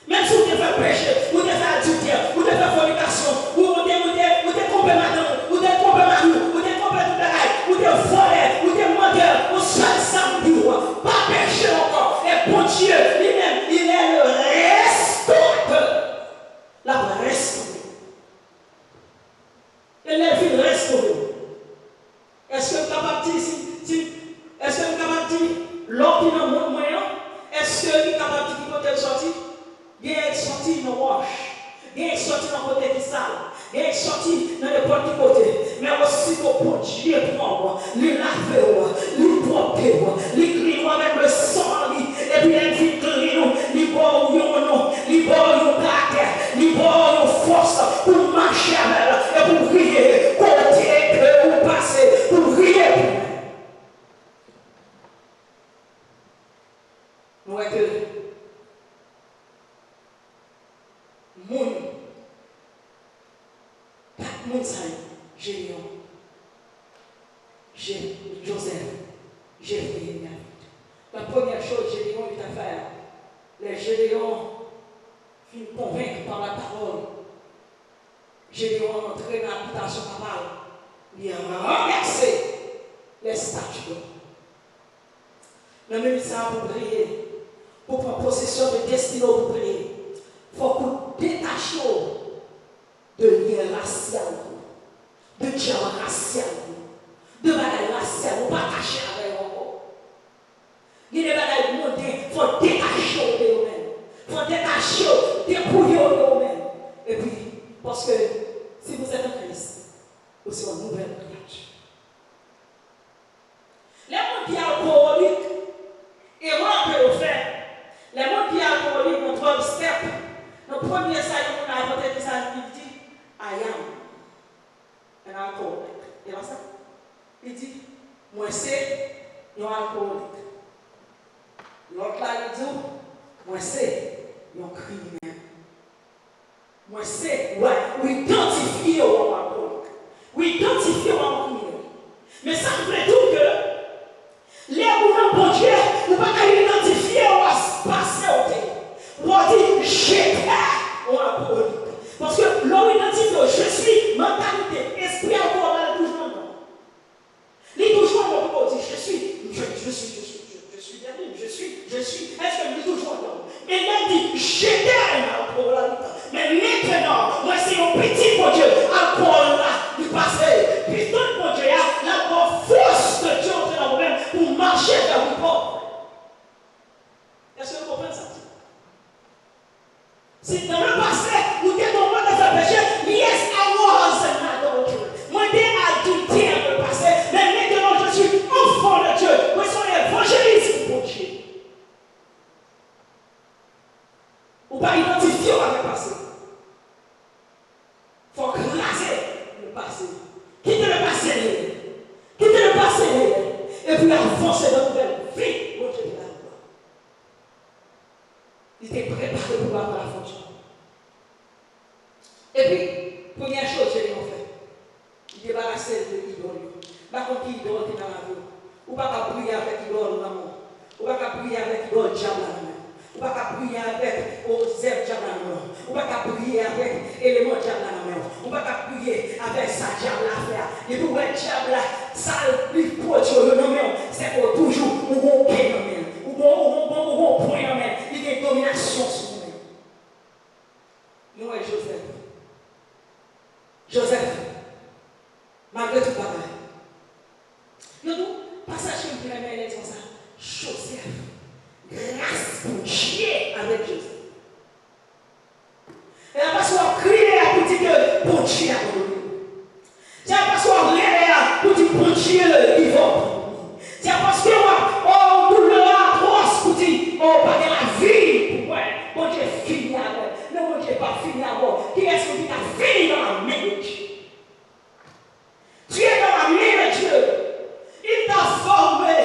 Menm si w te fè peche, ou te fè adiltè, ou te fè fònikasyon, ou, ou te, ou te, ou te twonpe madanm ou, ou te twonpe mari w, ou te twonpe tout bagay, ou te vòlè, ou te mantè, yon sèl sa m di w, pa peche ankò. E Bondye, li menm, il est le restaurateur. L ap restore. E lè l fin restore w, èske m kapab di, si, si, èske m kapab di, lò ki nan mond mwen an, èske li kapab di ki kote l sòti? Genyen k sòti nan wòch, genyen k sòti nan kote ki sal, genyen k sòti nan nenpòt ki kote. Men osito Bondye pran w, li lave w, li pwòpte w, li klin w avèk le san li, epi lè l fin klin ou, li ba w yon non, li ba w yon karaktè, li ba w yon fòs pou w mache avè l e pou w briye kote ke ou pase, pou w briye pou mwen. Nou wè ke moun, kat moun sa yo, Jedeyon, Je-, Jozèf, Jefte vin David. La premyè choz Jedeyon li ta fè a, lè Jedeyon fin konvenk pa la pawòl, Jedeyon antre nan abitasyon papa l, li ranvèse lè estati dò. Nan minit sa a pou w priye, pou w pran posesyon de destine w pou w priye, fòk ou detache w de lyen rasyal yo, de djab rasyal yo, de bagay rasyal yo, pa kache avè yo ankò. Gen de bagay monte, fò w detache w de yo menm. Fò w detache w, depouye w de yo menm. Epi, paske si vous êtes en Christ, vous êtes une nouvelle créature. Lè moun ki alkowolik, erè ke yo fè, lè moun ki alkowolik nan twelve step, nan premye sa yon moun envante ki sa li di, I am an alcoholic. E pa sa? Li di, mwen se yon alkowolik. Lòt la li di w, mwen se yon kriminèl. Mwen se, w, ou idantifye w a yon alkolik. Ou idantifye w a yon kriminèl. Men sa m vle di w ke lè ou nan Bondye, ou pa ka idantifye w a pase w te ye. Ou di, j'étais yon alkolik. Paske lè ou idantifye w, je suis, mantalite, espri alkowòl la, li toujou anndan w. Li toujou anndan w pou w di, je suis, je, je suis, je suis, je, je suis Derline, je suis, je suis. Èske li toujou anndan w? Men lè l di, j'étais un alcoolique, men maintenant, mwen se yon pitit Bondye, alkowòl la, li pase. Pitit Bondye a, l ap ba w fòs de Dye antre nan ou menm pou w mache vè wi pòv. Èske nou konprann sa m di? Si dans le passé, ou te yon moun ki fè peche, yes, I was an adulterer. Mwen te adiltè dans le passé, men maintenant je suis enfant de Dieu. Mwen se yon evanjelis pou Bondye. Ou pa idantifye w avèk pase. Fò w kraze le passé. Kite le passé dèyè. Kite le passé dèyè. Epi avanse nan nouvèl vi Bondye te ba ou a. Li te prepare pou w avan lafondasyon. Epi, premyè choz Jedeyon fè, li debarase l de idòl yo. M pa konn ki idòl ki nan lavi w. Ou pa ka priye avèk idòl ou nan men w. Ou pa ka priye avèk idòl dyab la nan men w. Ou pa ka priye avèk, o, zèv dyab la nan men w. Ou pa ka priye avèk eleman dyab la nan men w. Ou pa ka priye avèk sa dyab la fè a. Depi w wè dyab la, sa li pwodui yo nan men w, se ke w toujou, ou gon oke nan men l. Ou gon, ou gon, ou gon pwen nan men l. Li gen dominasyon sou ou menm. Nou wè Jozèf. Jozèf, malgre tout bagay. Nou tou, pasaj ke m pi renmen lè di konsa, Jozèf, gras Bondye avèk Jozèf. E a paske w ap kriye a pou di ke Bondye abandone w. Se a paske w ap rele a pou di Bondye give up. Se a paske w ap, o, doulè a atwòs pou di, o, pa gen lavi pou mwen. Bondye fini avè m. Non, Bondye pa fini avè w. Kiyès moun ki ta fini dans la main de Dieu? Tu es dans la main de Dieu. Il t'a formé.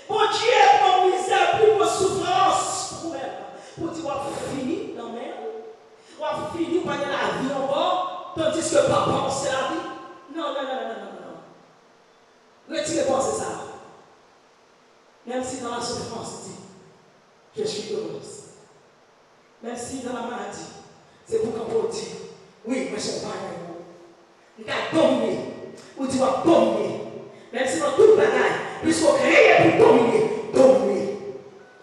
Bondye pran mizè, pli gwo soufrans pou mwen, pou di w ap fini nan men l. W ap fini, ou pa gen lavi ankò, tandiske papa w se lavi. Non, non, non, non, non, non, non. Retire panse sa a. Menm si dans la souffrance, di, je suis heureuse. Menm si dans la maladie, se pou kanpe w di, wi, mwen se yon vayan. M ka domine. Ou di w ap domine. Menm si nan tout bagay, piske w kreye pou domine, domine.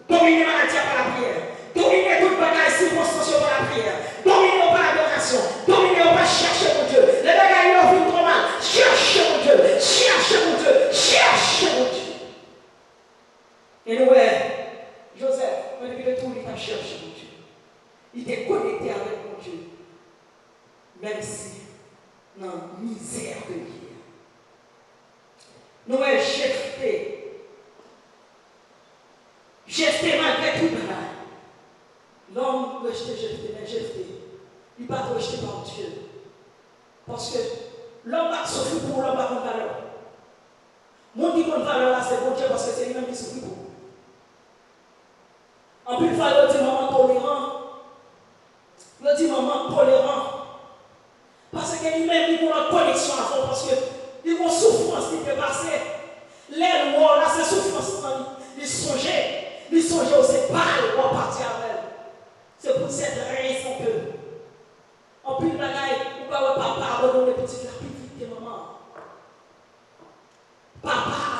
Domine maladi a pa lapriyè. Domine tout bagay, sikonstans yo pa lapriyè. Domine yo pa ladorasyon. Domine yo pa chèche Bondye. Lè bagay yo vin twò mal, chèche Bondye. Chèche Bondye. Chèche Bondye. E nou wè, Jozèf, malgre tou, li t ap chèche Bondye. Li te konekte avèk Bondye. Menm si nan mizè ke li ye a. Nou wè Jefte. Jefte, malgre tout bagay. Lòm rejte Jefte, men Jefte, li pa t rejte pa Dye. Paske lòm pa t soufri pou ou, lòm pa konn valè w. Moun ki konn valè w la, se Bondye, paske se li menm ki soufri pou ou. Anpil fwa, yo di manman toleran. Yo di manman toleran. Paske li menm, li gon lòt koneksyon avè w, paske li gon soufrans li te pase. Lè l wè w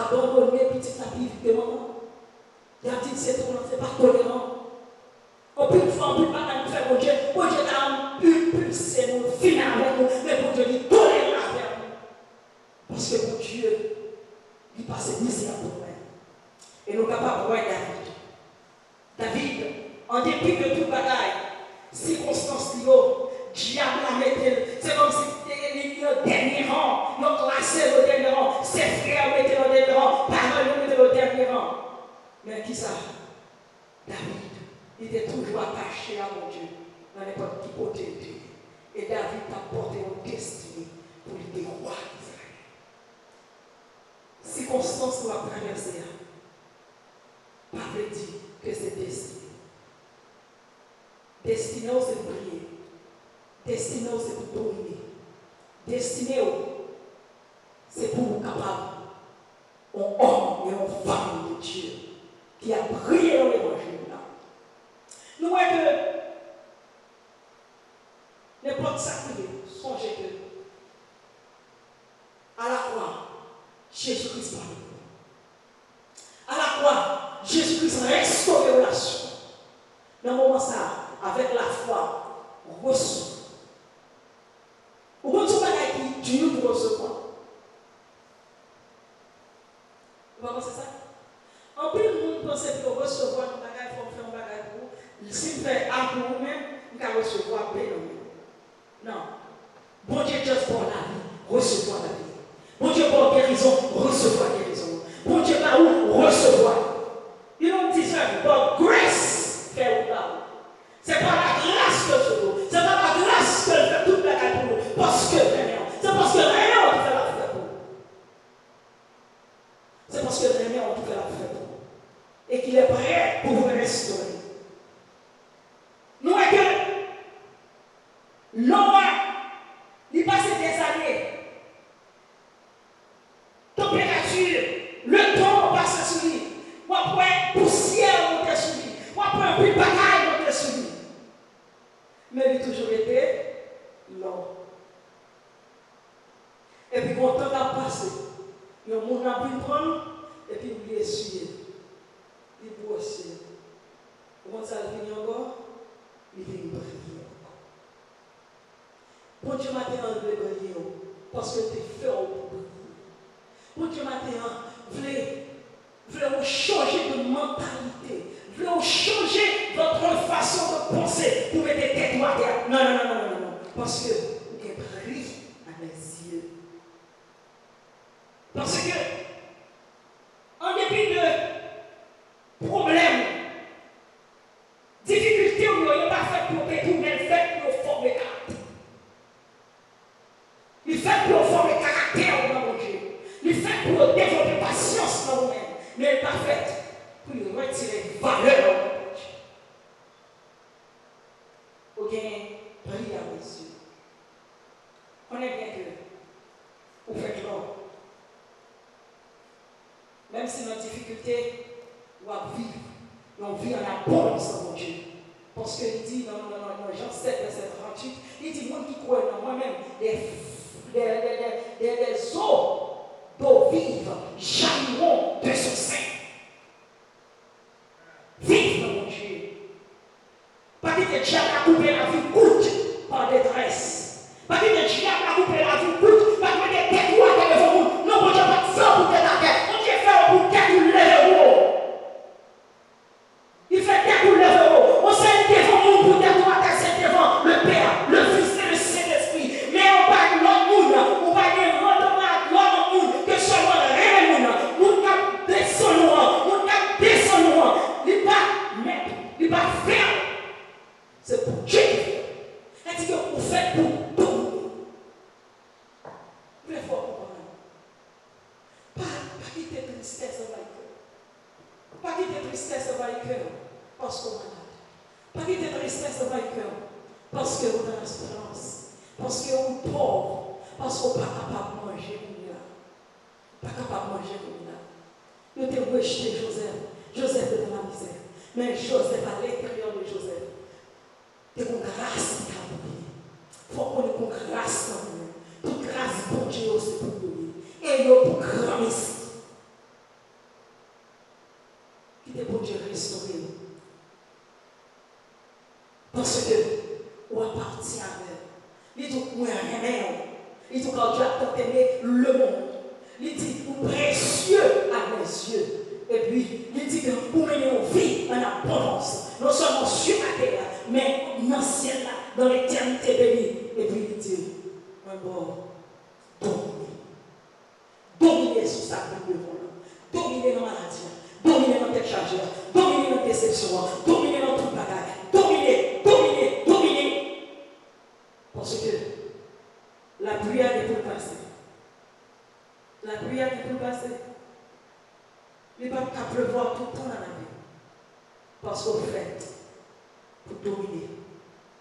abandone pitit la pi vit ke manman. Y ap di l se toleran, se pa toleran. Anpil fwa, anpil bagay nou fè Bondye, Bondye ta enpilse nou, fini avèk nou, men Bondye li toleran avèk nou. Paske Bondye, li pase mizè pou nou menm. E nou kapab wè David. David, an depi de tout bagay, sikonstans li yo, dyab la mete l, se kòmsi li, li, li nan dènye ran, yo klase l o dènye ran, se frè yo mete l o dènye ran, paran yo mete l o dènye ran. Men kisa? David, li te toujou atache a Bondye nan nenpòt ki kote l te ye. E David t ap pòte yon destine pou li te wa Izrayèl. Sikonstans w ap travèse a pa vle di ke se destine. Destine w se pou priye. Destine w se pou domine. Destine w se pou w kapab yon òm e yon fanm de Dye ki ap priye nan levanjil la. Nou wè ke nenpòt sa k rive, sonje ke alakwa, Jezi Kris pale pou nou. Alakwa, Jezi Kris restore relasyon. Nan moman sa a, avèk lafwa, resevwa. Ou konn se yon bagay ki di pou resevwa. Ou pa panse sa? Anpil moun panse pou yo resevwa yon bagay, fò m fè yon bagay pou ou. Si m fè A pou ou menm, m ka resevwa B nan men w. Non. Bondye just ba w lavi, resevwa lavi. Bondye ba w gerizon, resevwa gerizon. Bondye ba ou, resevwa. You don't deserve it, but grace fè ou ba ou. Se pa lagras ke l sove w. Se pa lagras ke l fè tout bagay pou ou. Paske l renmen w. Se paske l renmen w ki fè l ap fè pou ou. Se paske l renmen w ki fè l ap fè pou ou. E ki lè prè pou vin restore. Nou wè ke Nowa, li pase dèzane. Tanperati, letan pase sou li. W ap wè pousyè monte sou li. W ap wè anpil bagay monte sou li. Men li toujou rete lò. Epi gon tan k ap pase, yon moun ap vin pran l, epi li eswiye l, li bwose l. Ou konn sa l vini ankò? Li vin briye ankò. Bondye maten an vle briye w, paske l te fè w pou briye. Bondye maten an vle, vle w chanje de mentalité, vle w chanje votre façon de penser pou mete tèt ou atè. Non, non, non, non, non, non, non. Paske ou gen pri a mè zye. Paske, an depi de pwoblèm, difikilte w yo, yo pa fèt pou yo detwi w, men l fèt pou yo fòme karaktè w. Li fèt pou yo fòme karaktè w nan Bondye. Li fèt pou yo devlope pasyans nan ou menm. Men li pa fèt pou li retire valè w nan Bondye. Ou gen pri a mè zye. Konnen byen ke ou fèt lò. Menm si nan difikilte, w ap viv yon vi an abondans nan Bondye. Paske li di nan, nan, nan, nan Jan sèt, vèsè tranntuit, li di, moun ki kwè nan mwen menm, des, des, des, des, des, des eaux d'eau vive jailliront de son sein. Viv nan Bondye. Pa kite dyab la koupe lavi w kout pa detrès. Pa kite dyab la koupe lavi w kout pa mete tèt ou atè devan moun. Non, Bondye pa t fè w pou tèt atè. Bondye fè w pou tèt ou leve wo. Li fè tèt ou leve wo. Ou se devan moun pou tèt ou atè, se devan le Père, le Fils et le Saint-Esprit. Men ou pa lòt moun, ou pa gen randman ak lòt moun ke sèlman renmen moun. Moun k ap desann ou an, moun k ap desann ou an, li pa mèt, li pa fè. Se Bondye ki fè. Sa di ke ou fèt pou domine. Vle fè w konprann. Pa, pa kite tristès anvayi kè w. Pa kite tristès anvayi kè w paske w malad. Pa kite tristès anvayi kè w paske ou nan la soufrans. Paske ou pòv. Paske ou pa kapab manje kounye a. Ou pa kapab manje kounye a. Yo te rejte Jozèf. Jozèf te nan lamizè. Men Jozèf, à l'intérieur de Joseph, te gon gras ki t ap bouyi. Fò w konnen gon gras nan ou menm. Tout gras Bondye yo se pou ou yo ye. E yo pou granmesi. Paske ou apatyen avè l. Li di w, mwen renmen w. Li di w, car tu as tant aimé le monde. Li di, ou précieux à mes yeux. Epi, li di ke ou mennen yon vi an abondans. Non sèlman sou latè a, men nan syèl la, dans l'éternité bénie. Epi, li di, mwen ba w, domine. Domine sou sa k vin devan w la. Domine nan maladi a. Domine nan tèt chaje a. Domine nan desepsyon an. Domine nan tout bagay. Domine, domine, domine. Paske lapli a gen pou l pase. Lapli a gen pou l pase. Li p ap ka plevwa tout tan nan lavi w. Paske w fèt pou domine.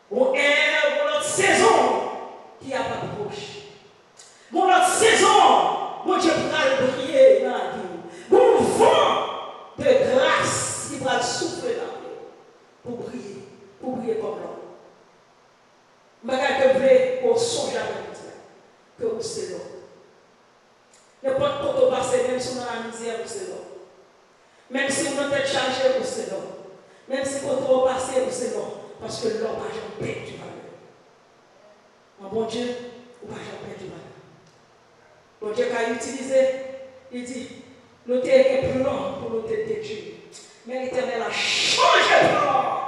Gon è, gon lòt sezon ki ap apwoche. Gon lòt sezon, Bondye pral briye nan lavi w. Gon van de gras ki pral soufle nan lavi w. Pou briye, pou briye kòm lò. M bagay ke m vle ke w sonje aprè midi a, ke ou se lò. Nenpòt kote w pase, menm si w nan lamizè, ou se lò. Menm si w nan tèt chaje, ou se lò. Menm si kote w pase, ou se lò. Paske lò pa janm pèdi valè. An Bondye, ou pa janm pèdi valè. Bondye ka itilize, li di, nou te gen plan pou nou te detwi. Men Letènèl a chanje plan an.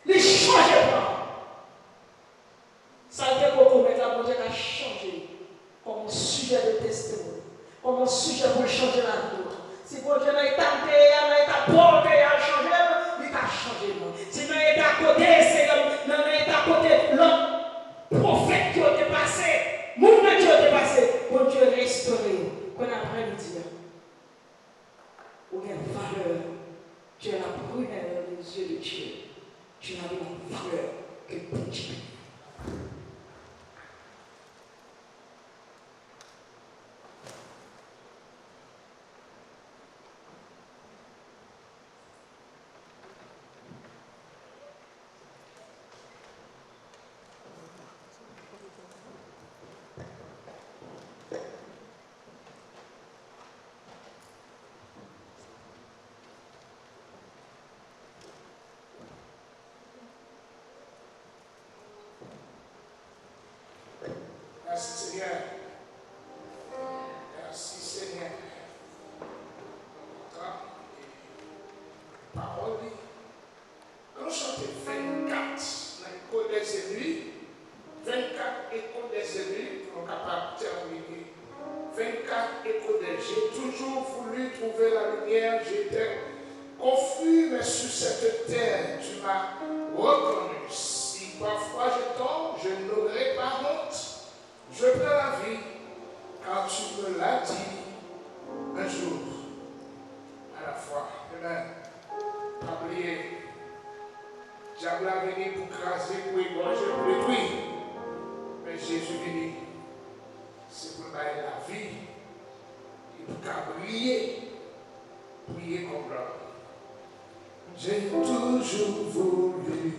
Li chanje plan. Sa l te ko komèt la, Bondye ka chanje l kòm yon sijè de testimony, kòm yon sijè pou l chanje lavi w. Si Bondye nan eta m te ye a, nan eta Pòl te ye a, l chanje m, li ka chanje m. Si nan eta kote Seyè m, nan, nan eta kote lòt pwofèt yo te pase, moun Bondye yo te pase, Bondye restore yo. Konn aprè midi a. Ou gen valè. Tu es la prunelle des yeux de Dieu. Tu as de la valeur que Bondye. Mèsi, Senyè. Mèsi, Senyè. Tan e pawòl li. Ann nou chante vennkat nan Echo des élus. Vennkat Echo des élus pou nou kapab tèmine. Vennkat Echo des, j'ai toujours voulu trouver la lumière, j'étais confus, mais sur cette terre, tu m'as reconnu. Si parfois je tombe, je n'aurai pas honte. Je prends la vie, car tu me l'as dit un jour à la fois. Amen. Pa bliye, dyab la vini pou kraze, pou egòje, pou detwi. Men Jezi vini, se pou l bay lavi, e pou ka briye, briye kòm lò. J'ai toujours voulu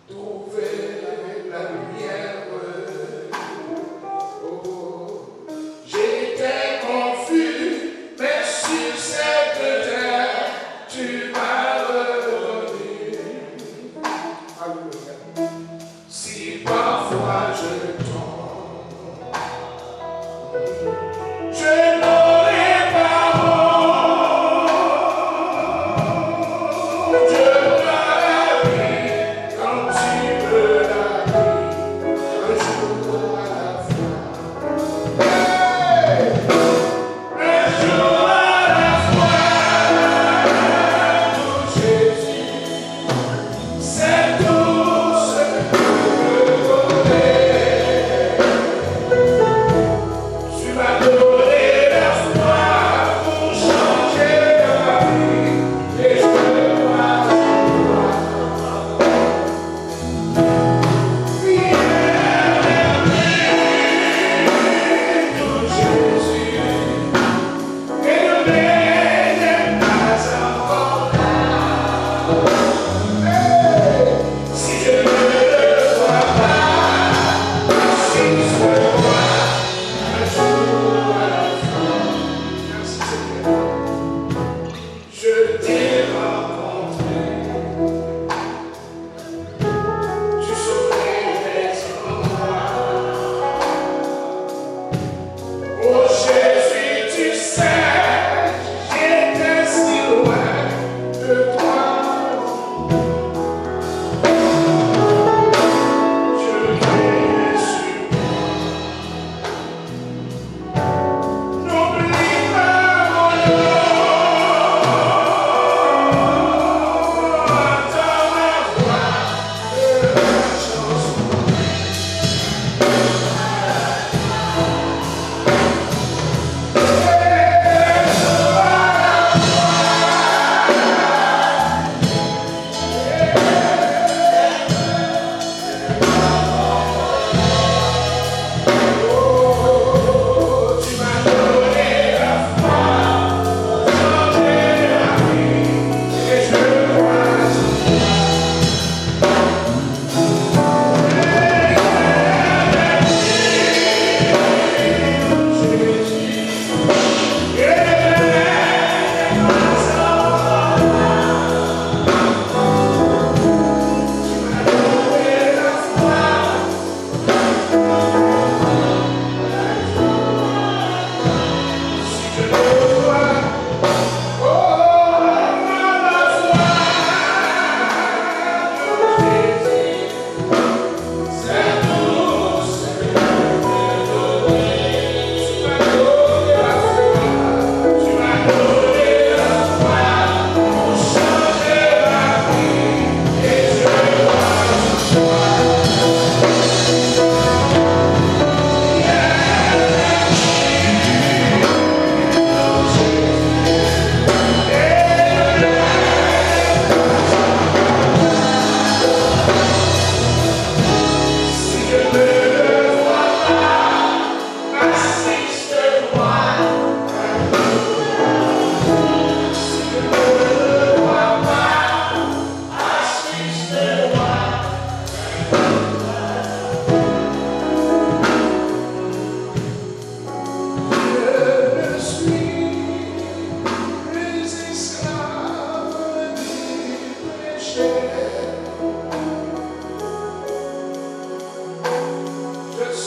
trouver la lumière. Oh, j'étais confus, mais sur cette terre, tu m'as reconnu. Alléluia. Si parfois je tombe, je n'aurai pas honte. Je prends la vie quand tu me l'as dit, un jour à la fois. Hey! Un jour à la fois, pour Jésus. C'est tout ce que je connais.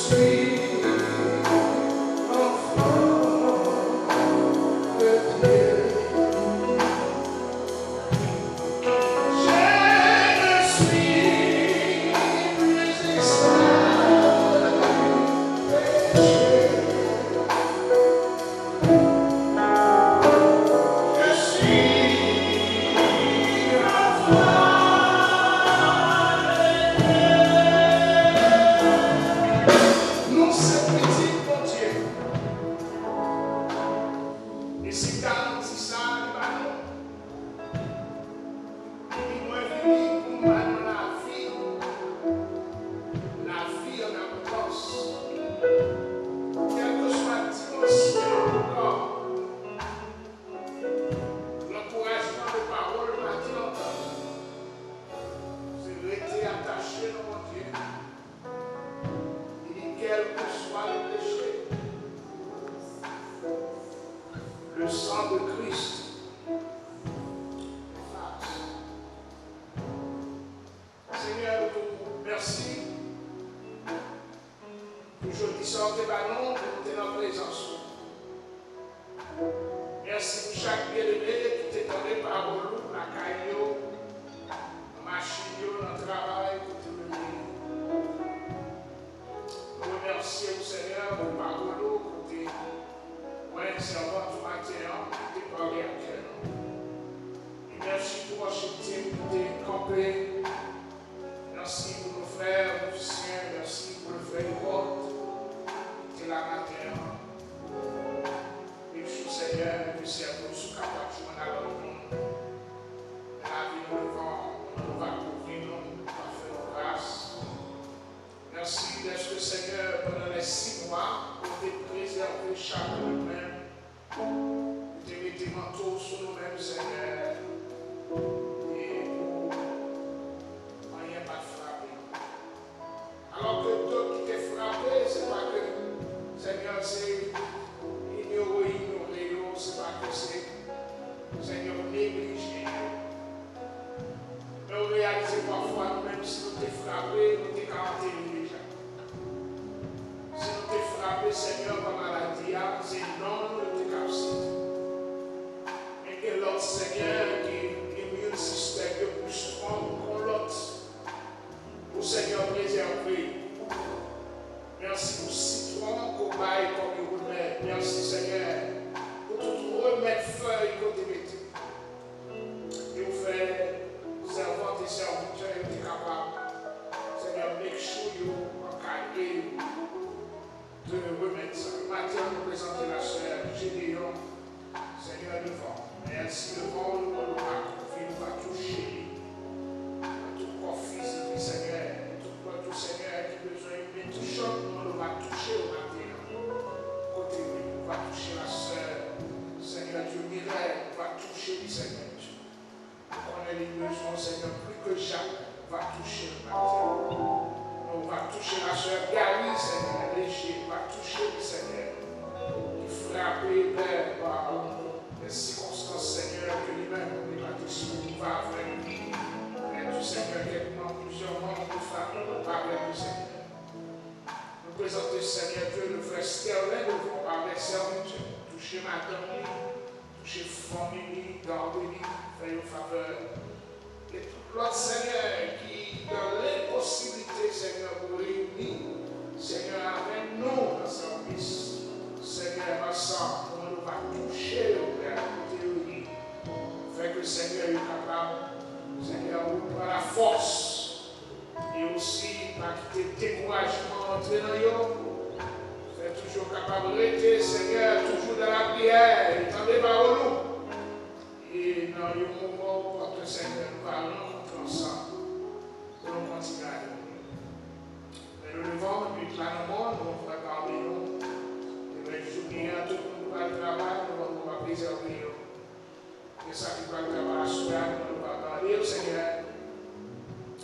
suis enfant de Dieu. Je ne suis plus esclave du péché. Je suis enfant de Dieu. Nou se pitit Bondye. E si garanti sa a li ba nou, li di mwen vini pou m ba nou lavi, lavi an abondans. Kèlkeswa dimansyon ankò lankourajman de pawòl maten an, se rete atache nan Bondye. Li di, quel que soit le péché, le sang de Christ efface. Senyè, nou di w mèsi pou jodi sa w te ba nou, pou nou te nan prezans ou. Mèsi pou chak byeneme ki te tande pawòl ou lakay yo, nan machin yo, nan travay, kote yo ye. Nou remèsye w, Senyè, pou pawòl ou, kote mwen, sèvant ou maten an, ki te pale ak kè nou. E mèsi pou worship team ki te kanpe. Mèsi pou nou frè mizisyen, mèsi pou le frè Evod ki te la maten an. Big Chou, Senyè, ke sèvi w sou kapab jwenn alò moun. Lavi nou devan w, nou va kouvri nou, va fè nou gras. Mèsi dèske, Senyè, pandan lè sis mwa, ou te prezève chak nou menm, ou te mete manto sou nou menm, Senyè, e pou anyen pa t frape nou. Alò ke dòt ki te frape, se pa ke, Senyè, se inyore, inyore yo, se pa ke se, Senyè, ou neglije yo. Men ou reyalize pafwa nou menm, si nou te frape, nou te ka antere deja. Si nou te frape, Senyè, pa maladi a, se non nou yo te ka ap site. Men gen lòt, Senyè, ke immune system yo pi strong kon lòt. Pou Senyè prezève. Mèsi pou sitwon ke w bay kòm yon remèd. Mèsi, Senyè, pou tout remèd fèy ke w te mete. E w fè sèvant e sèvitè yo te kapab, Senyè, make sure yo ankadre yo de remèd sa. Maten an, nou prezante la sè Gédéon, Senyè, devan w. Mèsi devan w, nou va kouvri, nou va touche li. Nan tout kò fizik li, Senyè, e tout lòt yo, Senyè, ki bezwen yon men touchant, nou va touche yo maten an. Kote yo ye, nou va touche la sè, Senyè Dye, Mireille, nou va touche li, Senyè Dye. Nou konnen li bezwen w, Senyè, pli ke jamè. Nou va touche l maten. Nou va touche la sè Gary, Senyè, Leje. Nou va touche li, Senyè. Li frape, Pè, pa, pa sikonstans, Senyè, ke li menm, li pa te sou, nou va avèk li. Mèt, Senyè, kèk manm, plizyè manm, nou frape, nou pa avèk li, Senyè. Nou prezante, Senyè Dye, le frè Sterlin devan w, avèk sèvitè. Touche madanm li, touche fanmi li, gade li, fè yo favè. E tout lòt, Senyè, ki nan lenposiblite, Senyè, pou reyini, Senyè, avèk nou nan sèvis, Senyè, ansanm, nou va touche yo, Pè, kote yo ye. Fè ke, Senyè, yo kapab, Senyè, reprann lafòs. E osi, pa kite dekourajman antre nan yo. Fè toujou kapab rete, Senyè, toujou nan lapriyè, e tande pawòl ou. E nan yon moman opòten, Senyè, nou va rankontre ansanm pou nou kontinye adore. Men nou devan w, nou met la nan men w, nou va gade nou. E men jounen an, tout moun ki pral travay, nou va prezève yo. Gen sa ki pral travay aswè a, nou va gade yo, Senyè.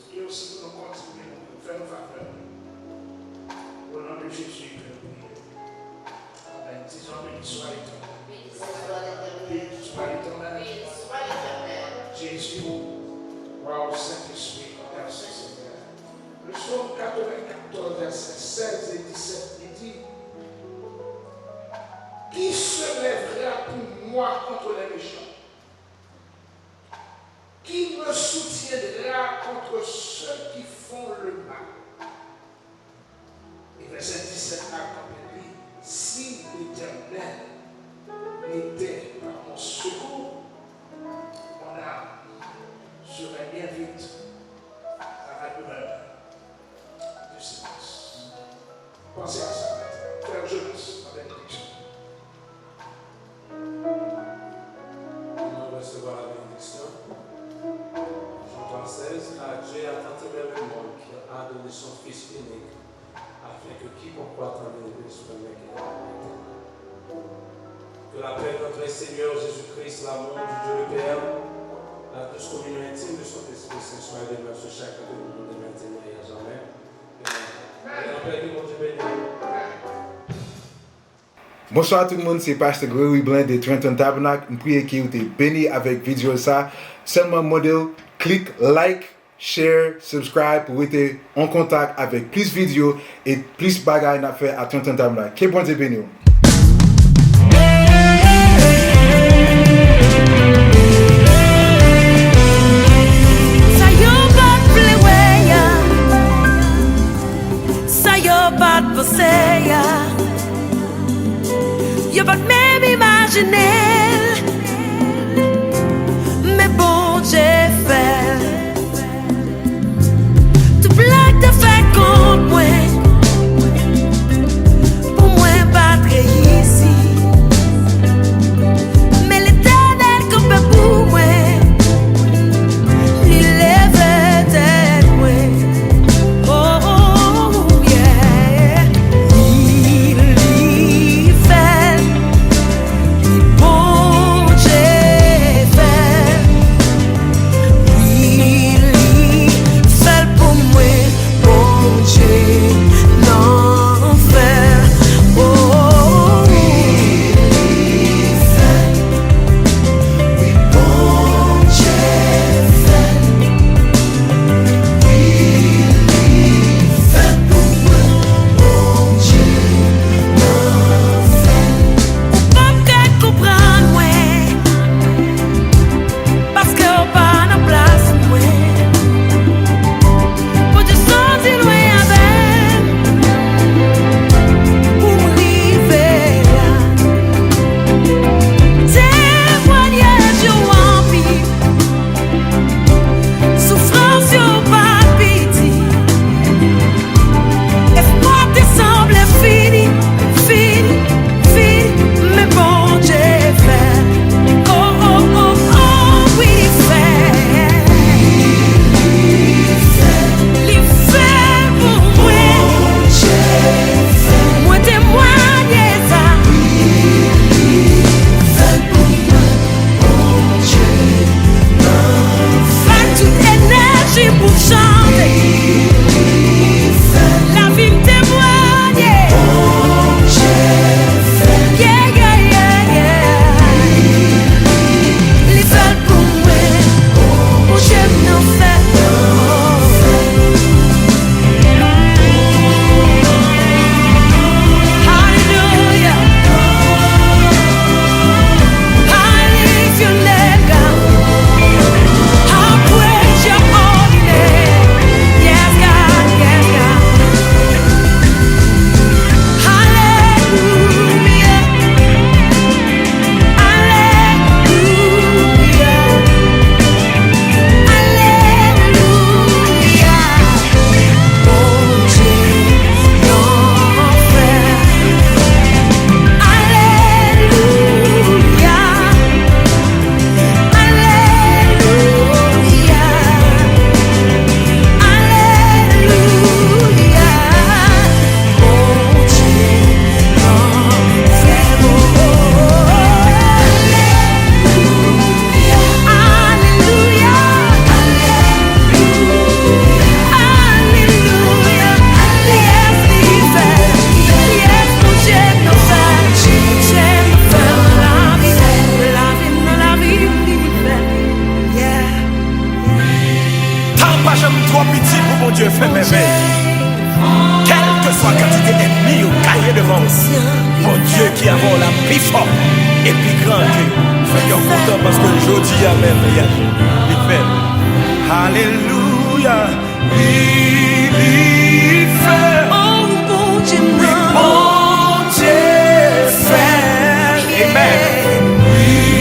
E osi pou nou kontinye, fè nou favè. Au nom de Jésus, ke nou priye. Amèn. Dizon, béni soit l'Éternel. Béni soit l'Éternel. Béni soit l'Éternel. Béni soit l'Éternel. Jésus, waw, Sentespri, mèsi, Senyè. Le psaume quatre-vingt-quatorze, verset Vèsè disèt la kanpe di, Si l'Éternel n'était pas mon secours, mon âme serait bien vite dans la demeure du silence. Panse a sa maten. Frè Jonas, nan benediksyon. Nous recevons la bénédiction. Jean trois seize, car Dieu a tant aimé le monde qu'il a donné son Fils unique, afin que quiconque croit en lui ne périsse point, mais qu'il ait la vie éternelle. Que la paix de notre Seigneur Jésus-Christ, l'amour de Dieu le Père, la douce communion intime de son Esprit Saint soit et demeure sur chacun de nous dès maintenant et à jamais. Amen. Ke Bondye beni w. Bonswa tout moun, se Pastè Gregory Blanc de Trenton Tabernacle. M priye ke w te beni avèk videyo sa. Sèlman mande w, klik like, share, subscribe pou rete an kontak avèk plis videyo e plis bagay n ap fè a Trenton Tabernacle. Ke Bondye beni w. Sa yo pa t vle wè a, sa yo pa t panse a, yo pa t menm imajine l, men Bondye fè l. Tout plè k te fè kont mwen, pou mwen pa t reyisi. Men Letènèl kanpe pou mwen, li leve tèt mwen. Oh, yeah. Li, li fè l, li Bondye fè l. Wi, li fè l pou mwen, Bondye nan fè l. Oh, wi, li fè l. Wi, Bondye fè l. Wi, li fè l pou mwen, Bondye nan fè l. Ou p ap ka konprann mwen. Paske w pa nan plas mwen. Bondye soti lwen avè m pou m rive la. Temwanyaj yo anpil, soufrans yo pa piti. Espwa te sanble fini, fini, fini, men Bondye fè l. Oh, oh, oh, oh, wi, li fè l. Li fè l pou mwen. Mwen temwanye sa. Fè l pou mwen. Bondye nan fè l. Tout enèji pou chante. Lavi m temwanye. Bondye fè l. Yeah, yeah, yeah, yeah. Li fè l pou mwen. Bondye m nan fè l. Hallelujah. I lift your name, God. I praise your holy name. Yes, God, yes, God. Hallelujah. Hallelujah. Alelouya. Bondye nan fè. Alelouya. Alelouya. Alelouya. Bondye nan fè. Alelouya. Alelouya. Alelouya. Yes, li fè. Yes, Bondye nan fè. Bondye nan fè. Lavi m, lavi m, lavi m, li fè. Yeah. Tan pa janm twò piti pou Bondye fè mèvèy. Kèlkeswa kantite ènmi yo gaye devan w, Bondye ki avè w la pi fò e pi gran ke yo. Fè kè w kontan paske jodi a mèvèy a li fè. Alelouya. Wi, li fè. Oh, Bondye m Amen.